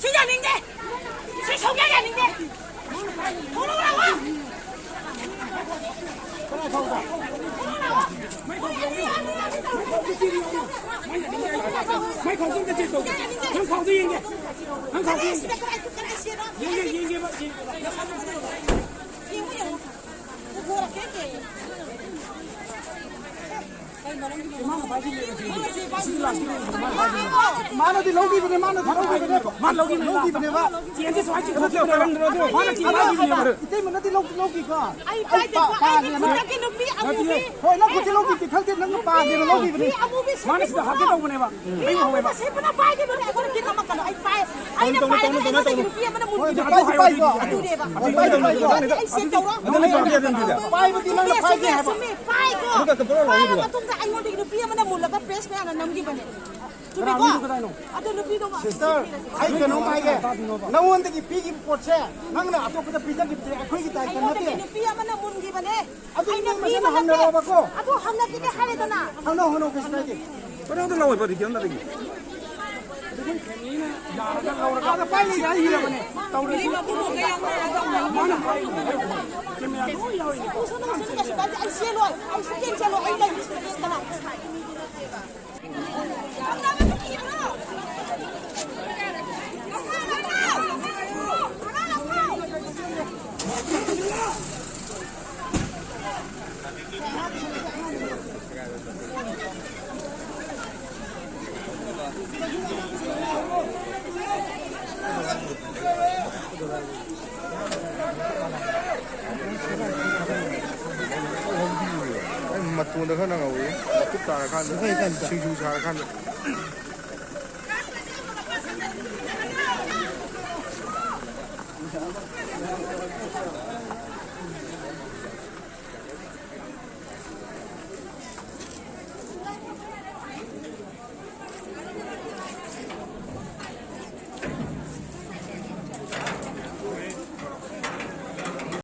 ꯁꯤ ꯌꯥꯅꯤꯡꯗꯦ꯫ ꯁꯤ ꯁꯨꯡꯌꯥ ꯌꯥꯅꯤꯡꯗꯦ꯫ ꯊꯣꯛꯂꯛꯑꯣ ꯃꯩ ꯈꯥꯎꯗꯣ ꯑꯝꯇ ꯆꯦꯛ ꯇꯧꯒꯦ꯫ ꯅꯪ ꯈꯥꯎꯗꯣ ꯌꯦꯡꯒꯦ꯫ ꯅꯪ ꯈꯥꯎꯗꯣ ꯌꯦꯡꯒꯦ꯫ ꯌꯦꯡꯒꯦ, ꯌꯦꯡꯒꯦꯕ, ꯌꯦꯡꯒꯦꯕ꯫ ꯃꯥꯅꯗꯤ ꯂꯧꯈꯤꯕꯅꯦ, ꯃꯥꯅꯗꯤ ꯂꯧꯈꯤꯕꯅꯦ꯫ ꯃꯥ ꯂꯧꯈꯤꯕꯅꯦꯕ꯫ ꯂꯧꯈꯤꯕꯅꯦꯕ꯫ ꯆꯦꯟꯁꯦ ꯁꯨꯃꯥꯏꯅ ꯆꯤꯡꯊꯣꯛꯈꯤꯕꯅꯦꯕ꯫ ꯃꯥꯅ ꯆꯤꯡꯊꯣꯛꯈꯤꯕꯅꯦꯕ꯫ ꯏꯇꯩꯃꯅꯗꯤ ꯂꯧ-, ꯂꯧꯈꯤꯀꯣ꯫ ꯑꯩ ꯄꯥꯏꯗꯦꯀꯣ꯫ ꯑꯩꯒꯤ ꯈꯨꯠꯇꯒꯤ ꯅꯨꯄꯤ ꯑꯃꯨꯕꯤ꯫ ꯍꯣꯏ, ꯅꯪ ꯈꯨꯠꯇ ꯂꯧꯈꯤꯕꯗꯤ ꯈꯪꯗꯦ, ꯅꯪꯅ ꯄꯥꯝꯗꯦꯅ ꯂꯧꯈꯤꯕꯅꯦ꯫ ꯅꯨꯄꯤ ꯑꯃꯨꯕꯤ ꯃꯥꯅ ꯁꯤꯗ ꯍꯥꯞꯀꯦ ꯇꯧꯕꯅꯦꯕ꯫ ꯑꯩ ꯎꯍꯧꯋꯦꯕ꯫ ꯁꯦꯠꯄꯅ ꯄꯥꯏꯒꯅꯨꯅꯦ, ꯑꯩꯉꯣꯟꯗ ꯀꯤꯟ ꯑꯃ ꯀꯩꯅꯣ꯫ ꯑꯩ ꯄꯥꯏ-, ꯑꯩꯅ ꯇꯧꯅꯨ, ꯄꯥꯏ-, ꯇꯧꯅꯨ, ꯇꯧꯅꯨ, ꯑꯩꯉꯣꯟꯗꯒꯤ ꯇꯧꯅꯨ꯫ ꯅꯨꯄꯤ ꯑꯃꯅ ꯍꯣꯏ, ꯃꯨꯟꯈꯤꯕ꯫ ꯄꯥꯏꯁꯤ, ꯄꯥꯏꯁꯤ, ꯄꯥꯏꯁꯤ꯫ ꯑꯗꯨꯅꯦꯕ꯫ ꯍꯣꯏ, ꯄꯥꯏꯁꯤ, ꯄꯥꯏꯁꯤ꯫ ꯑꯩ ꯁꯦꯠ ꯇꯧꯔꯣ꯫ ꯑꯗꯨꯗꯤ ꯄꯥꯏꯕ ꯌꯥꯗꯦ, ꯑꯗꯨꯗꯤ꯫ ꯄꯥꯏꯕꯗꯤ ꯅꯪꯅ ꯄꯥꯏꯒꯦ ꯍꯥꯏꯕ꯫ ꯄꯥꯏꯀꯣ꯫ ꯑꯗꯨꯒ ꯀꯟꯇ꯭ꯔꯣꯜ ꯄꯥꯏꯔ ꯇꯧꯔꯣ꯫ ꯃꯇꯨꯡꯗ ꯑꯩꯉꯣꯟꯗꯒꯤ ꯅꯨꯄꯤ ꯑꯃꯅ ꯃꯨꯜꯂꯒ ꯄ꯭ꯔꯦꯁ ꯃꯌꯥꯝꯅ ꯅꯝꯈꯤꯕꯅꯦ꯫ ꯆꯨꯝꯃꯤꯀꯣ? ꯀꯅꯥꯅꯣ, ꯀꯗꯥꯏꯅꯣ? ꯑꯗꯨ ꯅꯨꯄꯤꯗꯣ ꯃꯥ-, ꯁꯤꯁꯇꯔ, ꯑꯩ ꯀꯩꯅꯣꯝ ꯍꯥꯏꯒꯦ꯫ ꯅꯉꯣꯟꯗꯒꯤ ꯄꯤꯈꯤꯕ ꯄꯣꯠꯁꯦ ꯅꯪꯅ ꯑꯇꯣꯞꯄꯗ ꯄꯤꯖꯈꯤꯕꯗꯤ ꯑꯩꯈꯣꯏꯒꯤ ꯗꯥꯏꯇ ꯅꯠꯇꯦ꯫ ꯑꯩꯉꯣꯟꯗꯒꯤ ꯅꯨꯄꯤ ꯑꯃꯅ ꯃꯨꯟꯈꯤꯕꯅꯦ꯫ ꯑꯗꯨ ꯑꯩꯅ ꯅꯣꯏ ꯃꯁꯦꯟ ꯄꯤꯕ ꯅꯠꯇꯦ꯫ ꯍꯪꯅꯔꯣꯕꯀꯣ꯫ ꯑꯗꯨ ꯍꯪꯅꯈꯤꯒꯦ ꯍꯥꯏꯔꯦꯗꯅ꯫ ꯍꯪꯅꯧ, ꯍꯪꯅꯧ, ꯀꯩꯁꯨ ꯀꯥꯏꯗꯦ꯫ ꯀꯩꯅꯣꯝꯇ ꯂꯧꯋꯦ, ꯄꯣꯠ ꯀꯩꯅꯣꯝꯇ ꯂꯩꯒꯦ꯫ ꯑꯥꯗ ꯄꯥꯏ ꯂꯩꯔꯦ ꯍꯥꯏꯈꯤꯔꯕꯅꯦ꯫ ꯇꯧꯔꯁꯤ꯫ ꯃꯥꯅ ꯍꯥꯏꯔꯤꯕ ꯀꯦꯃꯦꯔꯥ ꯂꯣꯏ ꯌꯥꯎꯔꯤ꯫ ꯎꯁꯅꯨ, ꯎꯁꯅꯨ, ꯀꯩꯁꯨ ꯀꯥꯏꯗꯦ꯫ ꯑꯩ ꯆꯦꯜꯂꯣꯏ꯫ ꯑꯩ ꯁꯨꯛꯆꯦꯟ ꯆꯦꯜꯂꯣꯏ꯫ ꯑꯩ ꯂꯩꯔꯤ ꯁꯤꯗ꯫ ꯃꯇꯣꯟꯗ ꯈꯔ ꯅꯪꯍꯧꯋꯤ꯫ ꯃꯀꯨꯞ ꯇꯥꯔꯀꯥꯟꯗ, ꯁꯤꯡꯖꯨ ꯁꯥꯔꯀꯥꯟꯗ꯫